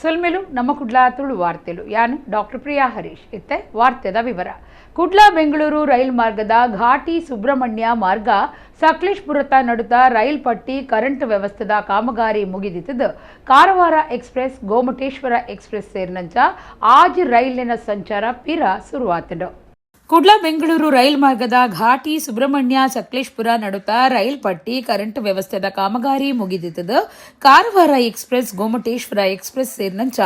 ಸೊಲ್ಮೆಲು ನಮ್ಮ ಕುಡ್ಲ ತುಳು ವಾರ್ತೆಲು. ಯಾನು ಡಾಕ್ಟರ್ ಪ್ರಿಯಾ ಹರೀಶ್. ಇತ್ತೆ ವಾರ್ತೆದ ವಿವರ. ಕುಡ್ಲ ಬೆಂಗಳೂರು ರೈಲ್ ಮಾರ್ಗದ ಘಾಟಿ ಸುಬ್ರಹ್ಮಣ್ಯ ಮಾರ್ಗ ಸಕಲೇಶಪುರತ ನಡುತ ರೈಲ್ ಪಟ್ಟಿ ಕರೆಂಟ್ ವ್ಯವಸ್ಥೆದ ಕಾಮಗಾರಿ ಮುಗಿದಿತ್ತದು. ಕಾರವಾರ ಎಕ್ಸ್ಪ್ರೆಸ್, ಗೋಮಟೇಶ್ವರ ಎಕ್ಸ್ಪ್ರೆಸ್ ಸೇರಿನಂಚ ಆಜ್ ರೈಲಿನ ಸಂಚಾರ ಪಿರ ಶುರುವಾತಂಡು. ಕುಡ್ಲ ಬೆಂಗಳೂರು ರೈಲ್ ಮಾರ್ಗದ ಘಾಟಿ ಸುಬ್ರಹ್ಮಣ್ಯ ಸಕಲೇಶಪುರ ನಡುತ ರೈಲ್ ಪಟ್ಟಿ ಕರೆಂಟ್ ವ್ಯವಸ್ಥೆದ ಕಾಮಗಾರಿ ಮುಗಿದಿತ್ತದು. ಕಾರವಾರ ಎಕ್ಸ್ಪ್ರೆಸ್, ಗೋಮಟೇಶ್ವರ ಎಕ್ಸ್ಪ್ರೆಸ್ ಸೇರಿನಂಚ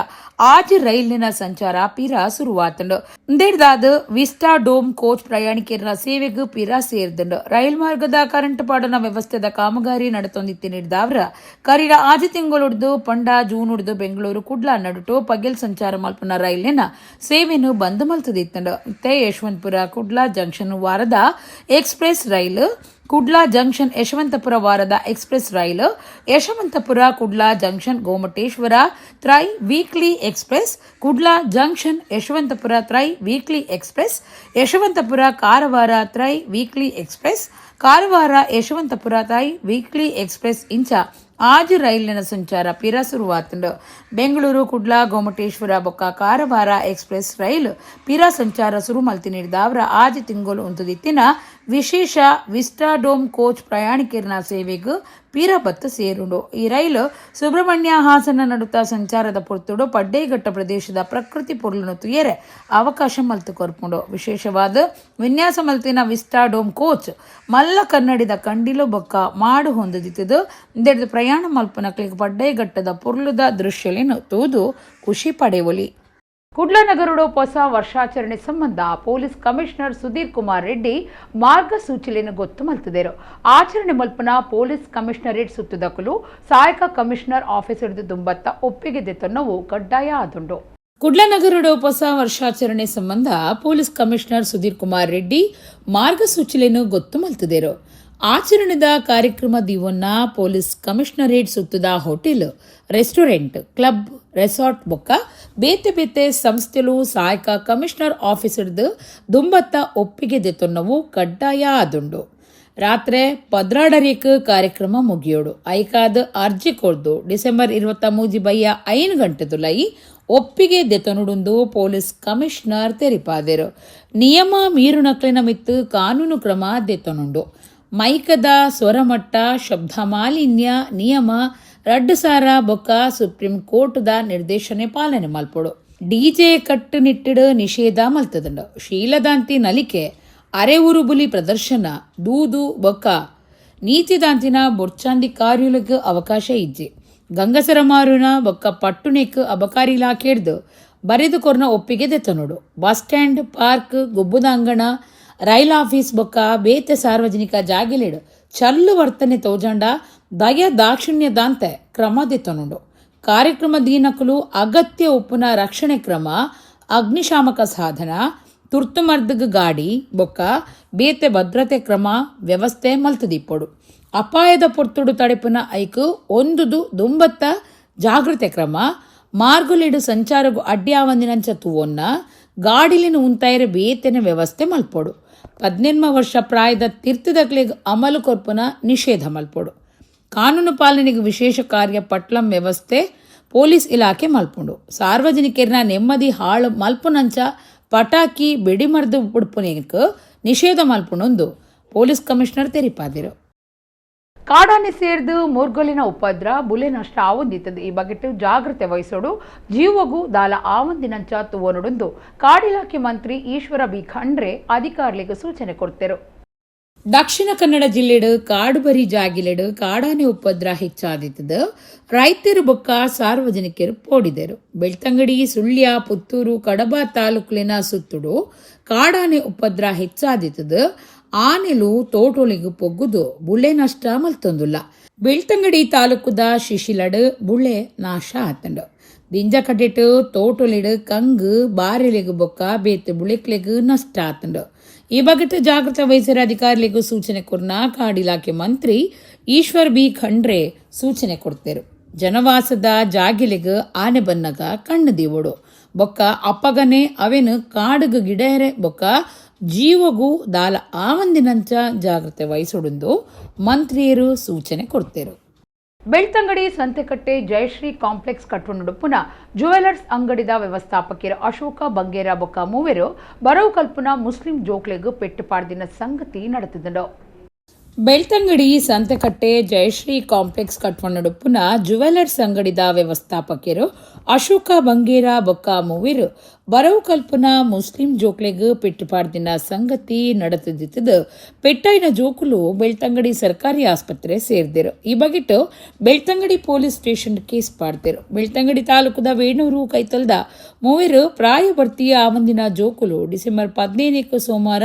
ಆಜ್ ರೈಲಿನ ಸಂಚಾರ ಪಿರ ಶುರುವಾತಂಡು. ಇಂದೇಡ್ದಾದ Vista dome coach ಪ್ರಯಾಣಿಕರ ಸೇವೆಗೆ ಪಿರ ಸೇರ್ದಂಡು. ರೈಲ್ ಮಾರ್ಗದ ಕರೆಂಟ್ ಪಾಡನ ವ್ಯವಸ್ಥೆದ ಕಾಮಗಾರಿ ನಡತೊಂದಿತ್ತಿ ನೀಡಿದವರ ಕರಿನ ಆಜಿ ತಿಂಗಳುಡ್ದು ಪಂಡ ಜೂನ್ ಉಡ್ದು ಬೆಂಗಳೂರು ಕುಡ್ಲ ನಡುಟು ಪಗೆಲ್ ಸಂಚಾರ ಮಲ್ಪುನ ರೈಲಿನ ಸೇವೆನು ಬಂದ್ ಮಲ್ತದಿತ್ತಂಡು. ಇತ್ತೆ ಯಶವಂತಪುರ ಕುಡ್ಲ ಜಂಕ್ಷನ್ ವಾರದ ಎಕ್ಸ್ಪ್ರೆಸ್ ರೈಲು, ಕುಡ್ಲ ಜಂಕ್ಷನ್ ಯಶವಂತಪುರ ವಾರದ ಎಕ್ಸ್ಪ್ರೆಸ್ ರೈಲು, Yeshwantpur Kudla junction Gomateshwara try weekly express, Kudla junction Yeshwanthpur try weekly express, Yeshwanthpur Karwar try weekly express, Karwar Yeshwanthpur try weekly express ಇಂಚ ಆಜ್ ರೈಲಿನ ಸಂಚಾರ ಪಿರ ಶುರುವಾತಂಡು. ಬೆಂಗಳೂರು ಕುಡ್ಲ ಗೋಮಟೇಶ್ವರ ಬೊಕ್ಕ ಕಾರವಾರ ಎಕ್ಸ್ಪ್ರೆಸ್ ರೈಲು ಪಿರ ಸಂಚಾರ ಶುರು ಮಲ್ತಿ ನೀಡಿದವರ ಆಜಿ ತಿಂಗಳು ಉಂತುದಿತ್ತಿನ ವಿಶೇಷ ವಿಸ್ಟಾಡೋಮ್ ಕೋಚ್ ಪ್ರಯಾಣಿಕರನ ಸೇವೆಗೆ ಪಿರ ಬತ್ತು ಸೇರುಂಡು. ಈ ರೈಲು ಸುಬ್ರಹ್ಮಣ್ಯ ಹಾಸನ ನಡುತ್ತ ಸಂಚಾರದ ಪೊರ್ತುಡು ಪಡ್ಡೇಘಟ್ಟ ಪ್ರದೇಶದ ಪ್ರಕೃತಿ ಪೊರ್ಲುನು ತುಯರೆ ಅವಕಾಶ ಮಲ್ತು ಕೊರ್ಪುಂಡು. ವಿಶೇಷವಾದ ವಿನ್ಯಾಸ ಮಲ್ತಿನ ವಿಸ್ಟಾಡೋಮ್ ಕೋಚ್ ಮಲ್ಲ ಕನ್ನಡಿದ ಕಂಡಿಲು ಬೊಕ್ಕ ಮಾಡು ಹೊಂದಿದ್ದು. ಇಂದೆಡ್ದು ಪ್ರಯಾಣ ಮಲ್ಪನಕ್ಲಿಗೆ ಪಡ್ಡೇಘಟ್ಟದ ಪೊರ್ಲುದ ದೃಶ್ಯಲೇನು ತೂದು ಖುಷಿ ಪಡೆವೊಲಿ. ಕುಡ್ಲ ನಗರಡು ಹೊಸ ವರ್ಷಾಚರಣೆ ಸಂಬಂಧ ಪೊಲೀಸ್ ಕಮಿಷನರ್ ಸುಧೀರ್ ಕುಮಾರ್ ರೆಡ್ಡಿ ಮಾರ್ಗಸೂಚಿಯನ್ನು ಗೊತ್ತು ಮಲ್ತದೇರು. ಆಚರಣೆ ಮಲ್ಪನ ಪೊಲೀಸ್ ಕಮಿಷನರೇಟ್ ಸುತ್ತದಕಲು ಸಹಾಯಕ ಕಮಿಷನರ್ ಆಫೀಸ್ ಹಿಡಿದು ದುಂಬತ್ತ ಒಪ್ಪಿಗೆ ದೆತ್ತನ್ನವು ಕಡ್ಡಾಯ ಆದುಂಡು. ಕುಡ್ಲ ನಗರಡು ಹೊಸ ವರ್ಷಾಚರಣೆ ಸಂಬಂಧ ಪೊಲೀಸ್ ಕಮಿಷನರ್ ಸುಧೀರ್ ಕುಮಾರ್ ರೆಡ್ಡಿ ಮಾರ್ಗಸೂಚಿಯನ್ನು ಗೊತ್ತು ಮಲ್ತದೇರು. ಆಚರಣೆದ ಕಾರ್ಯಕ್ರಮ ದಿವೊನ್ನ ಪೊಲೀಸ್ ಕಮಿಷನರೇಟ್ ಸುತ್ತದ hotel, restaurant, club, resort ಬೊಕ್ಕ ಬೇತೆ ಬೇತೆ ಸಂಸ್ಥೆಲು ಸಹಾಯಕ ಕಮಿಷನರ್ ಆಫೀಸ್ ಹಿಡ್ದು ದುಂಬತ್ತ ಒಪ್ಪಿಗೆ ದೆತ್ತೊನ್ನವು ಕಡ್ಡಾಯ ಆದುಂಡು. ರಾತ್ರಿ 12:30ಕ್ಕೆ ಕಾರ್ಯಕ್ರಮ ಮುಗಿಯೋಡು. ಐಕಾದ ಅರ್ಜಿ ಕೊರ್ದು ಡಿಸೆಂಬರ್ 23 ಬಯ್ಯ 5 ಗಂಟೆದುಲೈ ಒಪ್ಪಿಗೆ ದೆತನುಡುಂದು ಪೊಲೀಸ್ ಕಮಿಷನರ್ ತೆರಿಪಾದೆರು. ನಿಯಮ ಮೀರುನಕ್ಲಿನ ಮಿತ್ತು ಕಾನೂನು ಕ್ರಮ ದೆತನುಂಡು. ಮೈಕದ ಸ್ವರಮಟ್ಟ, ಶಬ್ದ ಮಾಲಿನ್ಯ ನಿಯಮ 2000 ಬೊಕ್ಕ ಸುಪ್ರೀಂ ಕೋರ್ಟ್ದ ನಿರ್ದೇಶನೆ ಪಾಲನೆ ಮಲ್ಪೊಡು. ಡಿಜೆ ಕಟ್ಟುನಿಟ್ಟಿಡು ನಿಷೇಧ ಮಲ್ತದಂಡು. ಶೀಲದಾಂತಿ ನಲಿಕೆ, ಅರೆ ಉರುಬುಲಿ ಪ್ರದರ್ಶನ, ದೂದು ಬೊಕ್ಕ ನೀತಿದಾಂತಿನ ಬೊರ್ಚಾಂದಿ ಕಾರ್ಯುಲಗ್ ಅವಕಾಶ ಇಜ್ಜಿ. ಗಂಗಸರ ಮಾರುನ ಬೊಕ್ಕ ಪಟ್ಟುನೆಕ್ ಅಬಕಾರಿ ಇಲಾಖೆಡ್ದು ಬರೆದು ಕೊರ್ನ ಒಪ್ಪಿಗೆ ದೆತ್ತನೋಡು. Bus stand, park, ಗೊಬ್ಬುದ ಅಂಗಣ, ರೈಲ್ ಆಫೀಸ್ ಬೊಕ್ಕ ಬೇತೆ ಸಾರ್ವಜನಿಕ ಜಾಗಿಲೆಡು ಚಲ್ಲು ವರ್ತನೆ ತೋಜಂಡ ದಯ ದಾಕ್ಷಿಣ್ಯದಾಂತೆ ಕ್ರಮ ದೆತ್ತನುಂಡು. ಕಾರ್ಯಕ್ರಮ ದೀನಕುಲು ಅಗತ್ಯ ಉಪ್ಪುನ ರಕ್ಷಣೆ ಕ್ರಮ, ಅಗ್ನಿಶಾಮಕ ಸಾಧನ, ತುರ್ತು ಮರ್ದಗ್ ಗಾಡಿ ಬೊಕ್ಕ ಬೇತೆ ಭದ್ರತೆ ಕ್ರಮ ವ್ಯವಸ್ಥೆ ಮಲ್ತದಿಪ್ಪೊಡು. ಅಪಾಯದ ಪೊರ್ತುಡು ತಡೆಪುನ ಐಕ್ ಒಂದುದು ದುಂಬತ್ತ ಜಾಗೃತೆ ಕ್ರಮ, ಮಾರ್ಗುಲಿಡು ಸಂಚಾರಗು ಅಡ್ಡಿ ಆವಂದಿನಂಚ ತೂವೊನ್ನ, ಗಾಡಿಲಿನ ಉಂತಾಯಿರ ಬೇತೆನ ವ್ಯವಸ್ಥೆ ಮಲ್ಪೊಡು. 18 ವರ್ಷ ಪ್ರಾಯದ ತಿರ್ತದಕ್ಲೆಗ್ ಅಮಲು ಕೊರ್ಪುನ ನಿಷೇಧ ಮಲ್ಪೊಡು. ಕಾನೂನು ಪಾಲನೆಗೆ ವಿಶೇಷ ಕಾರ್ಯ ಪಟ್ಲಂ ವ್ಯವಸ್ಥೆ ಪೊಲೀಸ್ ಇಲಾಖೆ ಮಲ್ಪುಂಡು. ಸಾರ್ವಜನಿಕರನ ನೆಮ್ಮದಿ ಹಾಳು ಮಲ್ಪುನಂಚ ಪಟಾಕಿ, ಬೆಡಿಮರ್ದು ಉಡ್ಪುನೆಕ್ ನಿಷೇಧ ಮಲ್ಪುನೊಂದು ಪೊಲೀಸ್ ಕಮಿಷನರ್ ತೆರಿಪಾದಿರು. ಕಾಡಾನೆ ಸೇರ್ದು ಮುರ್ಗೊಲಿನ ಉಪದ್ರ, ಬುಲೆ ನಷ್ಟ ಆವೊಂದಿತ್ತದು. ಈ ಬಗ್ಗೆ ಜಾಗ್ರತೆ ವಹಿಸೋಡು, ಜೀವಗೂ ದಾಲ ಆವಂದಿನಂಚ ತುವನುಡುಂದು ಕಾಡಿಲಾಖೆ ಮಂತ್ರಿ ಈಶ್ವರ ಬಿ ಖಂಡ್ರೆ ಅಧಿಕಾರಿಗಳಿಗೆ ಸೂಚನೆ ಕೊಡ್ತೇರು. ದಕ್ಷಿಣ ಕನ್ನಡ ಜಿಲ್ಲೆಡು ಕಾಡುಬರಿ ಜಾಗಿಲೆಡು ಕಾಡಾನೆ ಉಪದ್ರ ಹೆಚ್ಚಾದಿತ್ತದು. ರೈತರು ಬೊಕ್ಕ ಸಾರ್ವಜನಿಕರು ಪೋಡಿದರು. ಬೆಳ್ತಂಗಡಿ, ಸುಳ್ಯ, ಪುತ್ತೂರು, ಕಡಬ ತಾಲೂಕುಲಿನ ಸುತ್ತುಡು ಕಾಡಾನೆ ಉಪದ್ರ ಹೆಚ್ಚಾದಿತ್ತದು. ಆನೆಲು ತೋಟೊಲಿಗೆ ಪೊಗ್ಗುದು ಬುಳೆ ನಷ್ಟ ಮಲ್ತೊಂದುಲ್ಲ. ಬೆಳ್ತಂಗಡಿ ತಾಲೂಕುದ ಶಿಶಿಲಡು ಬುಳೆ ನಾಶ ಆತಂಡು. ದಿಂಜ ಕಡೆಟ್ ತೋಟೊಲಿಡು ಕಂಗು, ಬಾರೆಲೆಗು ಬೊಕ್ಕ ಬೇತೆ ಬುಳೆಕ್ಲೆಗು ನಷ್ಟ ಆತಂಡು. ಈ ಬಗ್ಗೆ ಜಾಗೃತ ವಹಿಸಿರ ಅಧಿಕಾರಿಗಳಿಗೂ ಸೂಚನೆ ಕೊರ್ನ ಕಾಡು ಇಲಾಖೆ ಮಂತ್ರಿ ಈಶ್ವರ್ ಬಿ ಖಂಡ್ರೆ ಸೂಚನೆ ಕೊಡ್ತೇರು. ಜನವಾಸದ ಜಾಗಿಲೆಗ್ ಆನೆ ಬನ್ನಗ ಕಣ್ಣು ದೀವೋಡು, ಬೊಕ್ಕ ಅಪ್ಪಗನೆ ಅವೆನು ಕಾಡುಗು ಗಿಡೇರೆ ಬೊಕ್ಕ ಜೀವಗೂ ದಾಲ ಆವಂದಿನಂಚ ಜಾಗ್ರತೆ ವಹಿಸೋಡುಂದು ಮಂತ್ರಿಯರು ಸೂಚನೆ ಕೊಡ್ತೇರು. Belthangady Santhekatte Jayashree complex ಕಟ್ಟುನುಡುಪುನ jewellers ಅಂಗಡಿದ ವ್ಯವಸ್ಥಾಪಕರು ಅಶೋಕ ಬಂಗೇರ ಬೊಕ್ಕ ಮೂವೆರು ಬರವು ಕಲ್ಪುನ ಮುಸ್ಲಿಂ ಜೋಕ್ಲೆಗ್ ಪೆಟ್ಟು ಪಾಡ್ದಿನ ಸಂಗತಿ ನಡೆತಿದ್ದರು. ಬೆಳ್ತಂಗಡಿ ಸಂತೆಕಟ್ಟೆ ಜಯಶ್ರೀ ಕಾಂಪ್ಲೆಕ್ಸ್ ಕಟ್ವನಡುಪುನ ಜುವೆಲರ್ಸ್ ಅಂಗಡಿದ ವ್ಯವಸ್ಥಾಪಕರು ಅಶೋಕ ಬಂಗೇರ ಬೊಕ್ಕ ಮೂವೆರು ಬರವು ಕಲ್ಪುನ ಮುಸ್ಲಿಂ ಜೋಕ್ಲೆಗ್ ಪೆಟ್ಟು ಪಾಡ್ದಿನ ಸಂಗತಿ ನಡೆತಿದ್ದಿತ್ತದು. ಪೆಟ್ಟಾಯಿನ ಜೋಕುಲು ಬೆಳ್ತಂಗಡಿ ಸರ್ಕಾರಿ ಆಸ್ಪತ್ರೆ ಸೇರ್ದಿರು. ಈ ಬಗೆಟ್ Belthangady police station case ಪಾಡ್ದಿರು. Belthangady ತಾಲೂಕುದ ವೇಣೂರು ಕೈತಲ್ದ ಮೂವೆರು ಪ್ರಾಯಭರ್ತಿಯ ಆವಂದಿನ ಜೋಕುಲು ಡಿಸೆಂಬರ್ 15ಕ್ಕೆ ಸೋಮವಾರ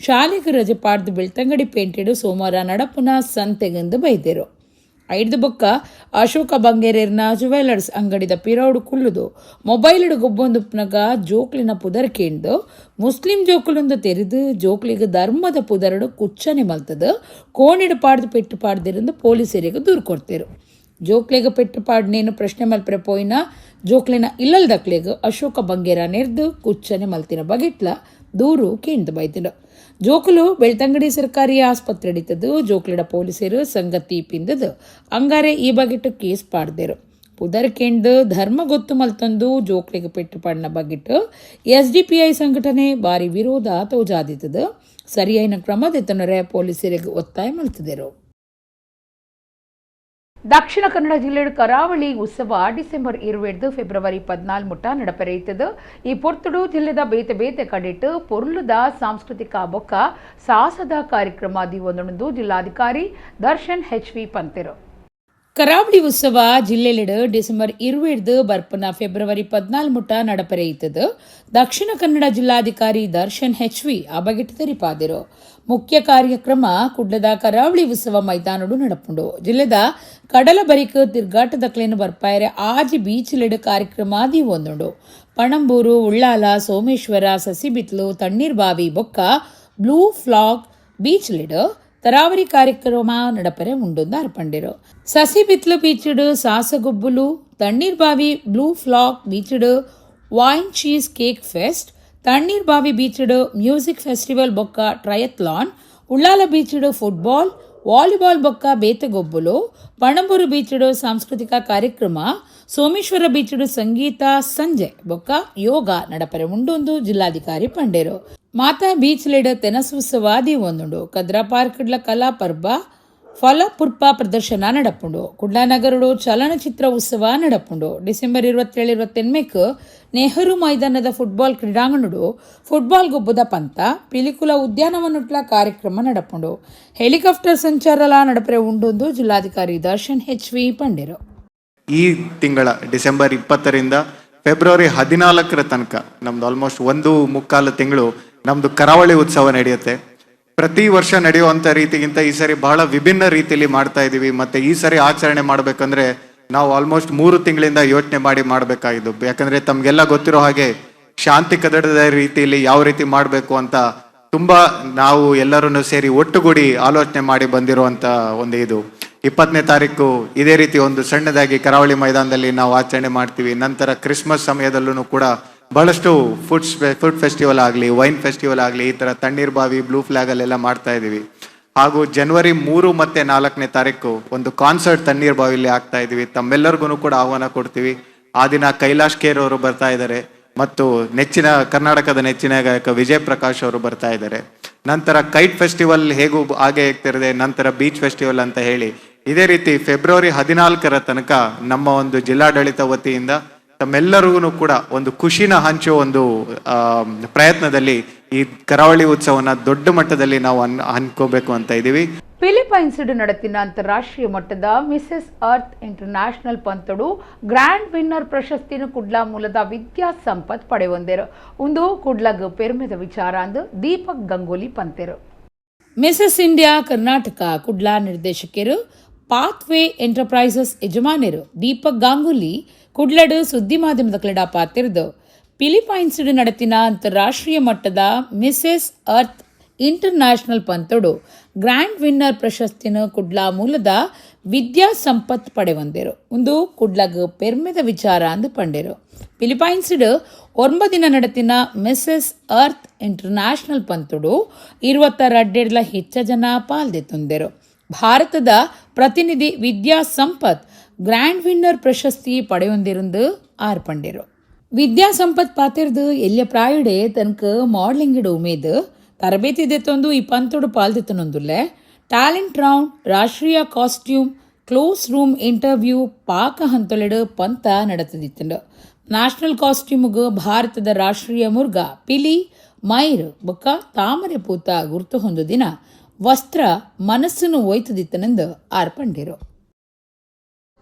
ಶಾಲೆಗೆ ರಜೆ ಪಾಡ್ದು ಬೆಳ್ತಂಗಡಿ ಪೇಂಟೆಡು ಸೋಮವಾರ ನಡಪುನ ಸಂತೆಗಂದು ಬೈದೆರು. ಐಡ್ದು ಬೊಕ್ಕ ಅಶೋಕ ಬಂಗೇರೆರ್ನ ಜುವೆಲರ್ಸ್ ಅಂಗಡಿದ ಪಿರೌಡು ಕುಲ್ಲುದು ಮೊಬೈಲ್ಡ್ ಗೊಬ್ಬೊಂದುಪ್ನಗ ಜೋಕ್ಲಿನ ಪುದರ್ ಕೇಂದು ಮುಸ್ಲಿಂ ಜೋಕುಲೊಂದು ತೆರೆದು ಜೋಕ್ಲಿಗೆ ಧರ್ಮದ ಪುದರಡು ಕುಚ್ಚನೆ ಮಲ್ತದು ಕೋಣಿಡು ಪಾಡ್ದು ಪೆಟ್ಟು ಪಾಡ್ದಿರಂದು ಪೊಲೀಸರಿಗೆ ದೂರು ಕೊಡ್ತೇರು. ಜೋಕ್ಲೆಗ್ ಪೆಟ್ಟು ಪಾಡ್ನೇನು ಪ್ರಶ್ನೆ ಮಲ್ಪರೆ ಪೋಯಿನ ಜೋಕ್ಲೆನ ಇಲ್ಲಲ್ ದಕ್ಲೆಗ್ ಅಶೋಕ ಬಂಗೇರ ನೆರ್ದು ಕುಚ್ಚನೆ ಮಲ್ತಿನ ಬಗೆಟ್ಲ ದೂರು ಕೇಂದು ಬೈದಿಡು. ಜೋಕುಲು ಬೆಳ್ತಂಗಡಿ ಸರ್ಕಾರಿ ಆಸ್ಪತ್ರೆ ಹಿಡಿತದು. ಜೋಕ್ಲಿಡ ಪೊಲೀಸರು ಸಂಗತಿ ಪಿಂದದು ಅಂಗಾರೆ ಈ ಬಗೆಟ್ ಕೇಸ್ ಪಾಡ್ದೆರು. ಪುದರ್ ಕೇಂದ್ ಧರ್ಮ ಗೊತ್ತು ಮಲ್ತೊಂದು ಜೋಕ್ಲೆಗ್ ಪೆಟ್ಟು ಪಾಡಿನ ಬಗೆಟ್ ಎಸ್ಡಿಪಿಐ ಸಂಘಟನೆ ಬಾರಿ ವಿರೋಧ ತೋಜಾದಿತ್ತದು. ಸರಿಯಾಯಿನ ಕ್ರಮ ದೆತ್ತೊನರೆ ಪೊಲೀಸರಿಗೆ ಒತ್ತಾಯ ಮಲ್ತಿದರು. ದಕ್ಷಿಣ ಕನ್ನಡ ಜಿಲ್ಲೆಯ ಕರಾವಳಿ ಉತ್ಸವ ಡಿಸೆಂಬರ್ 22 ಫೆಬ್ರವರಿ 14 ಮುಟ್ಟ ನಡಪೆರೆಯುತ್ತದೆ. ಈ ಪೊರ್ತುಡು ಜಿಲ್ಲೆದ ಬೇತೆ ಬೇತೆ ಕಡೆಟ್ ಪೊರ್ಲುದ ಸಾಂಸ್ಕೃತಿಕ ಬೊಕ್ಕ ಸಾಹಸದ ಕಾರ್ಯಕ್ರಮ ದಿವೊಂದು ಜಿಲ್ಲಾಧಿಕಾರಿ ದರ್ಶನ್ ಎಚ್ ವಿ ಪಂತೆರು. ಕರಾವಳಿ ಉತ್ಸವ ಜಿಲ್ಲೆಲಿಡು ಡಿಸೆಂಬರ್ 22 ಬರ್ಪನ ಫೆಬ್ರವರಿ 14 ಮುಟ್ಟ ನಡಪೆರೆಯುತ್ತದೆ. ದಕ್ಷಿಣ ಕನ್ನಡ ಜಿಲ್ಲಾಧಿಕಾರಿ ದರ್ಶನ್ ಎಚ್ ವಿ ಆ ಬಗೆಟ್ ತೆರಿಪಾದಿರು. ಮುಖ್ಯ ಕಾರ್ಯಕ್ರಮ ಕುಡ್ಲದ ಕರಾವಳಿ ಉತ್ಸವ ಮೈದಾನಡು ನಡಪುಂಡು. ಜಿಲ್ಲೆದ ಕಡಲ ಬರಿಕ್ ತಿರ್ಗಾಟದಕ್ಲೇನು ಬರ್ಪಾಯರೆ ಆಜಿ ಬೀಚ್ಲೆಡ್ ಕಾರ್ಯಕ್ರಮ ದಿವೊಂದುಂಡು. ಪಣಂಬೂರು, ಉಳ್ಳಾಲ, ಸೋಮೇಶ್ವರ, ಸಸಿಬಿತ್ಲು, ತಣ್ಣೀರ್ಬಾವಿ ಬೊಕ್ಕ ಬ್ಲೂ ಫ್ಲಾಗ್ ಬೀಚ್ಲೆಡ್ ತರಾವರಿ ಕಾರ್ಯಕ್ರಮ ನಡಪರೆ ಉಂಡೊಂದು ಅರ್ಪಂಡಿರು. ಸಸಿಬಿತ್ಲು ಬೀಚ್ಡ್ ಸಾಸಗೊಬ್ಬುಲು, ತಣ್ಣೀರ್ಬಾವಿ ಬ್ಲೂ ಫ್ಲಾಗ್ ಬೀಚ್ಡ್ wine cheese cake fest, Tannirbhavi ಬೀಚ್ಡ್ music festival ಬೊಕ್ಕ ಟ್ರಯತ್ಲಾನ್, ಉಳ್ಳಾಲ ಬೀಚ್ಡ್ ಫುಟ್ಬಾಲ್, ವಾಲಿಬಾಲ್ ಬೊಕ್ಕ ಬೇತೆಗೊಬ್ಬುಲು, ಪಣಂಬೂರು ಬೀಚ್ಡ್ ಸಾಂಸ್ಕೃತಿಕ ಕಾರ್ಯಕ್ರಮ, ಸೋಮೇಶ್ವರ ಬೀಚ್ಡ್ ಸಂಗೀತ ಸಂಜೆ ಬೊಕ್ಕ ಯೋಗ ನಡಪರೆ ಉಂಡೊಂದು ಜಿಲ್ಲಾಧಿಕಾರಿ ಪಂಡೇರು. ಮಾತಾ ಬೀಚ್ ಲೆಡ್ ತೆನಸುತ್ಸವ ಒಂದುಂಡು. ಕದ್ರಾ ಪಾರ್ಕ್ಡ್ಲ ಕಲಾ ಪರ್ಬ, ಫಲಪುರ್ಪ ಪ್ರದರ್ಶನ ನಡಪುಂಡು. ಕುಡ್ಲ ನಗರಡು ಚಲನಚಿತ್ರ ಉತ್ಸವ ನಡಪುಂಡು. ಡಿಸೆಂಬರ್ 27, 28ಕ್ ನೆಹರು ಮೈದಾನದ ಫುಟ್ಬಾಲ್ ಕ್ರೀಡಾಂಗಣಡು ಫುಟ್ಬಾಲ್ ಗೊಬ್ಬದ ಪಂತ, ಪಿಲಿಕುಲ ಉದ್ಯಾನವನಟ್ಲ ಕಾರ್ಯಕ್ರಮ ನಡಪುಂಡು. ಹೆಲಿಕಾಪ್ಟರ್ ಸಂಚಾರಲ ನಡಪರೆ ಉಂಡೊಂದು ಜಿಲ್ಲಾಧಿಕಾರಿ ದರ್ಶನ್ ಎಚ್ ವಿ ಪಂಡೆರು. ಈ ತಿಂಗಳ ಡಿಸೆಂಬರ್ 20ರಿಂದ ಫೆಬ್ರವರಿ 14ರ ತನಕ ನಮ್ದು ಆಲ್ಮೋಸ್ಟ್ 1.75 ತಿಂಗಳು ನಮ್ದು ಕರಾವಳಿ ಉತ್ಸವ ನಡೆಯುತ್ತೆ. ಪ್ರತಿ ವರ್ಷ ನಡೆಯುವಂತ ರೀತಿಗಿಂತ ಈ ಸರಿ ಬಹಳ ವಿಭಿನ್ನ ರೀತಿಯಲ್ಲಿ ಮಾಡ್ತಾ ಇದೀವಿ. ಮತ್ತೆ ಈ ಸರಿ ಆಚರಣೆ ಮಾಡ್ಬೇಕಂದ್ರೆ ನಾವು ಆಲ್ಮೋಸ್ಟ್ 3 ತಿಂಗಳಿಂದ ಯೋಚನೆ ಮಾಡಿ ಮಾಡ್ಬೇಕಾಗಿದ್ದು. ಯಾಕಂದ್ರೆ ತಮ್ಗೆಲ್ಲ ಗೊತ್ತಿರೋ ಹಾಗೆ ಶಾಂತಿ ಕದಡದ ರೀತಿಯಲ್ಲಿ ಯಾವ ರೀತಿ ಮಾಡಬೇಕು ಅಂತ ತುಂಬಾ ನಾವು ಎಲ್ಲರನ್ನು ಸೇರಿ ಒಟ್ಟುಗೂಡಿ ಆಲೋಚನೆ ಮಾಡಿ ಬಂದಿರುವಂತ ಒಂದು ಇದು. 20ನೇ ತಾರೀಕು ಇದೇ ರೀತಿ ಒಂದು ಸಣ್ಣದಾಗಿ ಕರಾವಳಿ ಮೈದಾನದಲ್ಲಿ ನಾವು ಆಚರಣೆ ಮಾಡ್ತೀವಿ. ನಂತರ ಕ್ರಿಸ್ಮಸ್ ಸಮಯದಲ್ಲೂ ಕೂಡ ಬಹಳಷ್ಟು food food festival ಆಗಲಿ, ವೈನ್ ಫೆಸ್ಟಿವಲ್ ಆಗಲಿ, ಈ ತರ ತಣ್ಣೀರ್ ಬಾವಿ, ಬ್ಲೂ ಫ್ಲಾಗ್ ಅಲ್ಲೆಲ್ಲ ಮಾಡ್ತಾ ಇದೀವಿ. ಹಾಗೂ ಜನವರಿ 3 ಮತ್ತೆ 4ನೇ ತಾರೀಕು ಒಂದು ಕಾನ್ಸರ್ಟ್ ತಣ್ಣೀರ್ ಬಾವಿಲಿ ಆಗ್ತಾ ಇದೀವಿ. ತಮ್ಮೆಲ್ಲರಿಗೂ ಕೂಡ ಆಹ್ವಾನ ಕೊಡ್ತೀವಿ. ಆ ದಿನ ಕೈಲಾಶ್ ಖೇರ್ ಅವರು ಬರ್ತಾ ಇದ್ದಾರೆ ಮತ್ತು ನೆಚ್ಚಿನ ಕರ್ನಾಟಕದ ನೆಚ್ಚಿನ ಗಾಯಕ ವಿಜಯ್ ಪ್ರಕಾಶ್ ಅವರು ಬರ್ತಾ ಇದ್ದಾರೆ. ನಂತರ ಕೈಟ್ ಫೆಸ್ಟಿವಲ್ ಹೇಗೂ ಹಾಗೆ ಆಗ್ತಿರದೆ, ನಂತರ ಬೀಚ್ ಫೆಸ್ಟಿವಲ್ ಅಂತ ಹೇಳಿ ಇದೇ ರೀತಿ ಫೆಬ್ರವರಿ 14ರ ತನಕ ನಮ್ಮ ಒಂದು ಜಿಲ್ಲಾಡಳಿತ ವತಿಯಿಂದ ತಮ್ಮೆಲ್ಲರಿಗೂ ಕೂಡ ಒಂದು ಖುಷಿನ ಹಂಚುವ ಒಂದು ಪ್ರಯತ್ನದಲ್ಲಿ ಈ ಕರಾವಳಿ ಉತ್ಸವನ ದೊಡ್ಡ ಮಟ್ಟದಲ್ಲಿ ನಾವು ಹನ್ಕೋಬೇಕು ಅಂತ ಇದ್ದೀವಿ. ಫಿಲಿಪೈನ್ಸ್ ನಡೆತಿನ ಅಂತಾರಾಷ್ಟ್ರೀಯ ಮಟ್ಟದ Mrs earth international ಪಂತಡು grand winner ಪ್ರಶಸ್ತಿನ Kudla ಮೂಲದ ವಿದ್ಯಾ ಸಂಪತ್ ಪಡೆಯೊಂದೆರು. ಒಂದು ಕುಡ್ಲಗ್ ಪೆರ್ಮೆದ ವಿಚಾರ ಅಂದು ದೀಪಕ್ ಗಂಗೂಲಿ ಪಂತೆರು. ಮಿಸಸ್ ಇಂಡಿಯಾ ಕರ್ನಾಟಕ ಕುಡ್ಲ ನಿರ್ದೇಶಕರು, ಪಾತ್ವೇ ಎಂಟರ್ಪ್ರೈಸಸ್ ಯಜಮಾನರು ದೀಪಕ್ ಗಾಂಗೂಲಿ ಕುಡ್ಲಡು ಸುದ್ದಿ ಮಾಧ್ಯಮದ ಕ್ಲಡ ಪಾತಿರ್ದು, ಫಿಲಿಪೈನ್ಸ್ ನಡೆತಿನ ಅಂತಾರಾಷ್ಟ್ರೀಯ ಮಟ್ಟದ Mrs earth international ಪಂತಡು grand winner ಪ್ರಶಸ್ತಿನ Kudla ಮೂಲದ ವಿದ್ಯಾ ಸಂಪತ್ ಪಡೆವಂದೆರು. ಒಂದು ಕುಡ್ಲಗ್ ಪೆರ್ಮೆದ ವಿಚಾರ ಅಂದು ಪಂಡೆರು. ಫಿಲಿಪೈನ್ಸ್ಡ್ 9 ದಿನ ನಡೆತಿನ Mrs earth international ಪಂತುಡು 26ಡ್ಲ ಹೆಚ್ಚ ಜನ ಪಾಲ್ದೆತ್ತುಂದೆರು. ಭಾರತದ ಪ್ರತಿನಿಧಿ ವಿದ್ಯಾ ಸಂಪತ್ ಗ್ರ್ಯಾಂಡ್ ವಿನ್ನರ್ ಪ್ರಶಸ್ತಿ ಪಡೆಯೊಂದಿರುಂದು ಆರ್ಪಂಡಿರು. ವಿದ್ಯಾ ಸಂಪತ್ ಪಾತಿರ್ದು ಎಲ್ಯ ಪ್ರಾಯಡೆ ತನಕ ಮಾಡಲಿಂಗ್ ಉಮೇದ್ ತರಬೇತಿ ದೆತ್ತೊಂದು ಈ ಪಂತೊಡು ಪಾಲ್ದೆತ್ತನೊಂದುಲ್ಲೆ. ಟ್ಯಾಲೆಂಟ್ ರೌಂಡ್, ರಾಷ್ಟ್ರೀಯ costume, close room interview ಪಾಕ ಹಂತೊಲೆಡು ಪಂತ ನಡತದಿತ್ತುಂಡು. ನ್ಯಾಷನಲ್ ಕಾಸ್ಟ್ಯೂಮ್ಗ್ ಭಾರತದ ರಾಷ್ಟ್ರೀಯ ಮುರ್ಗ ಪಿಲಿ, ಮೈರ್ ಬೊಕ್ಕ ತಾಮರೆ ಪೂತ ಗುರ್ತು ಹೊಂದುದಿನ ವಸ್ತ್ರ ಮನಸ್ಸನ್ನು ಒಯ್ತದಿತ್ತನೆಂದು ಆರ್ಪಂಡಿರು.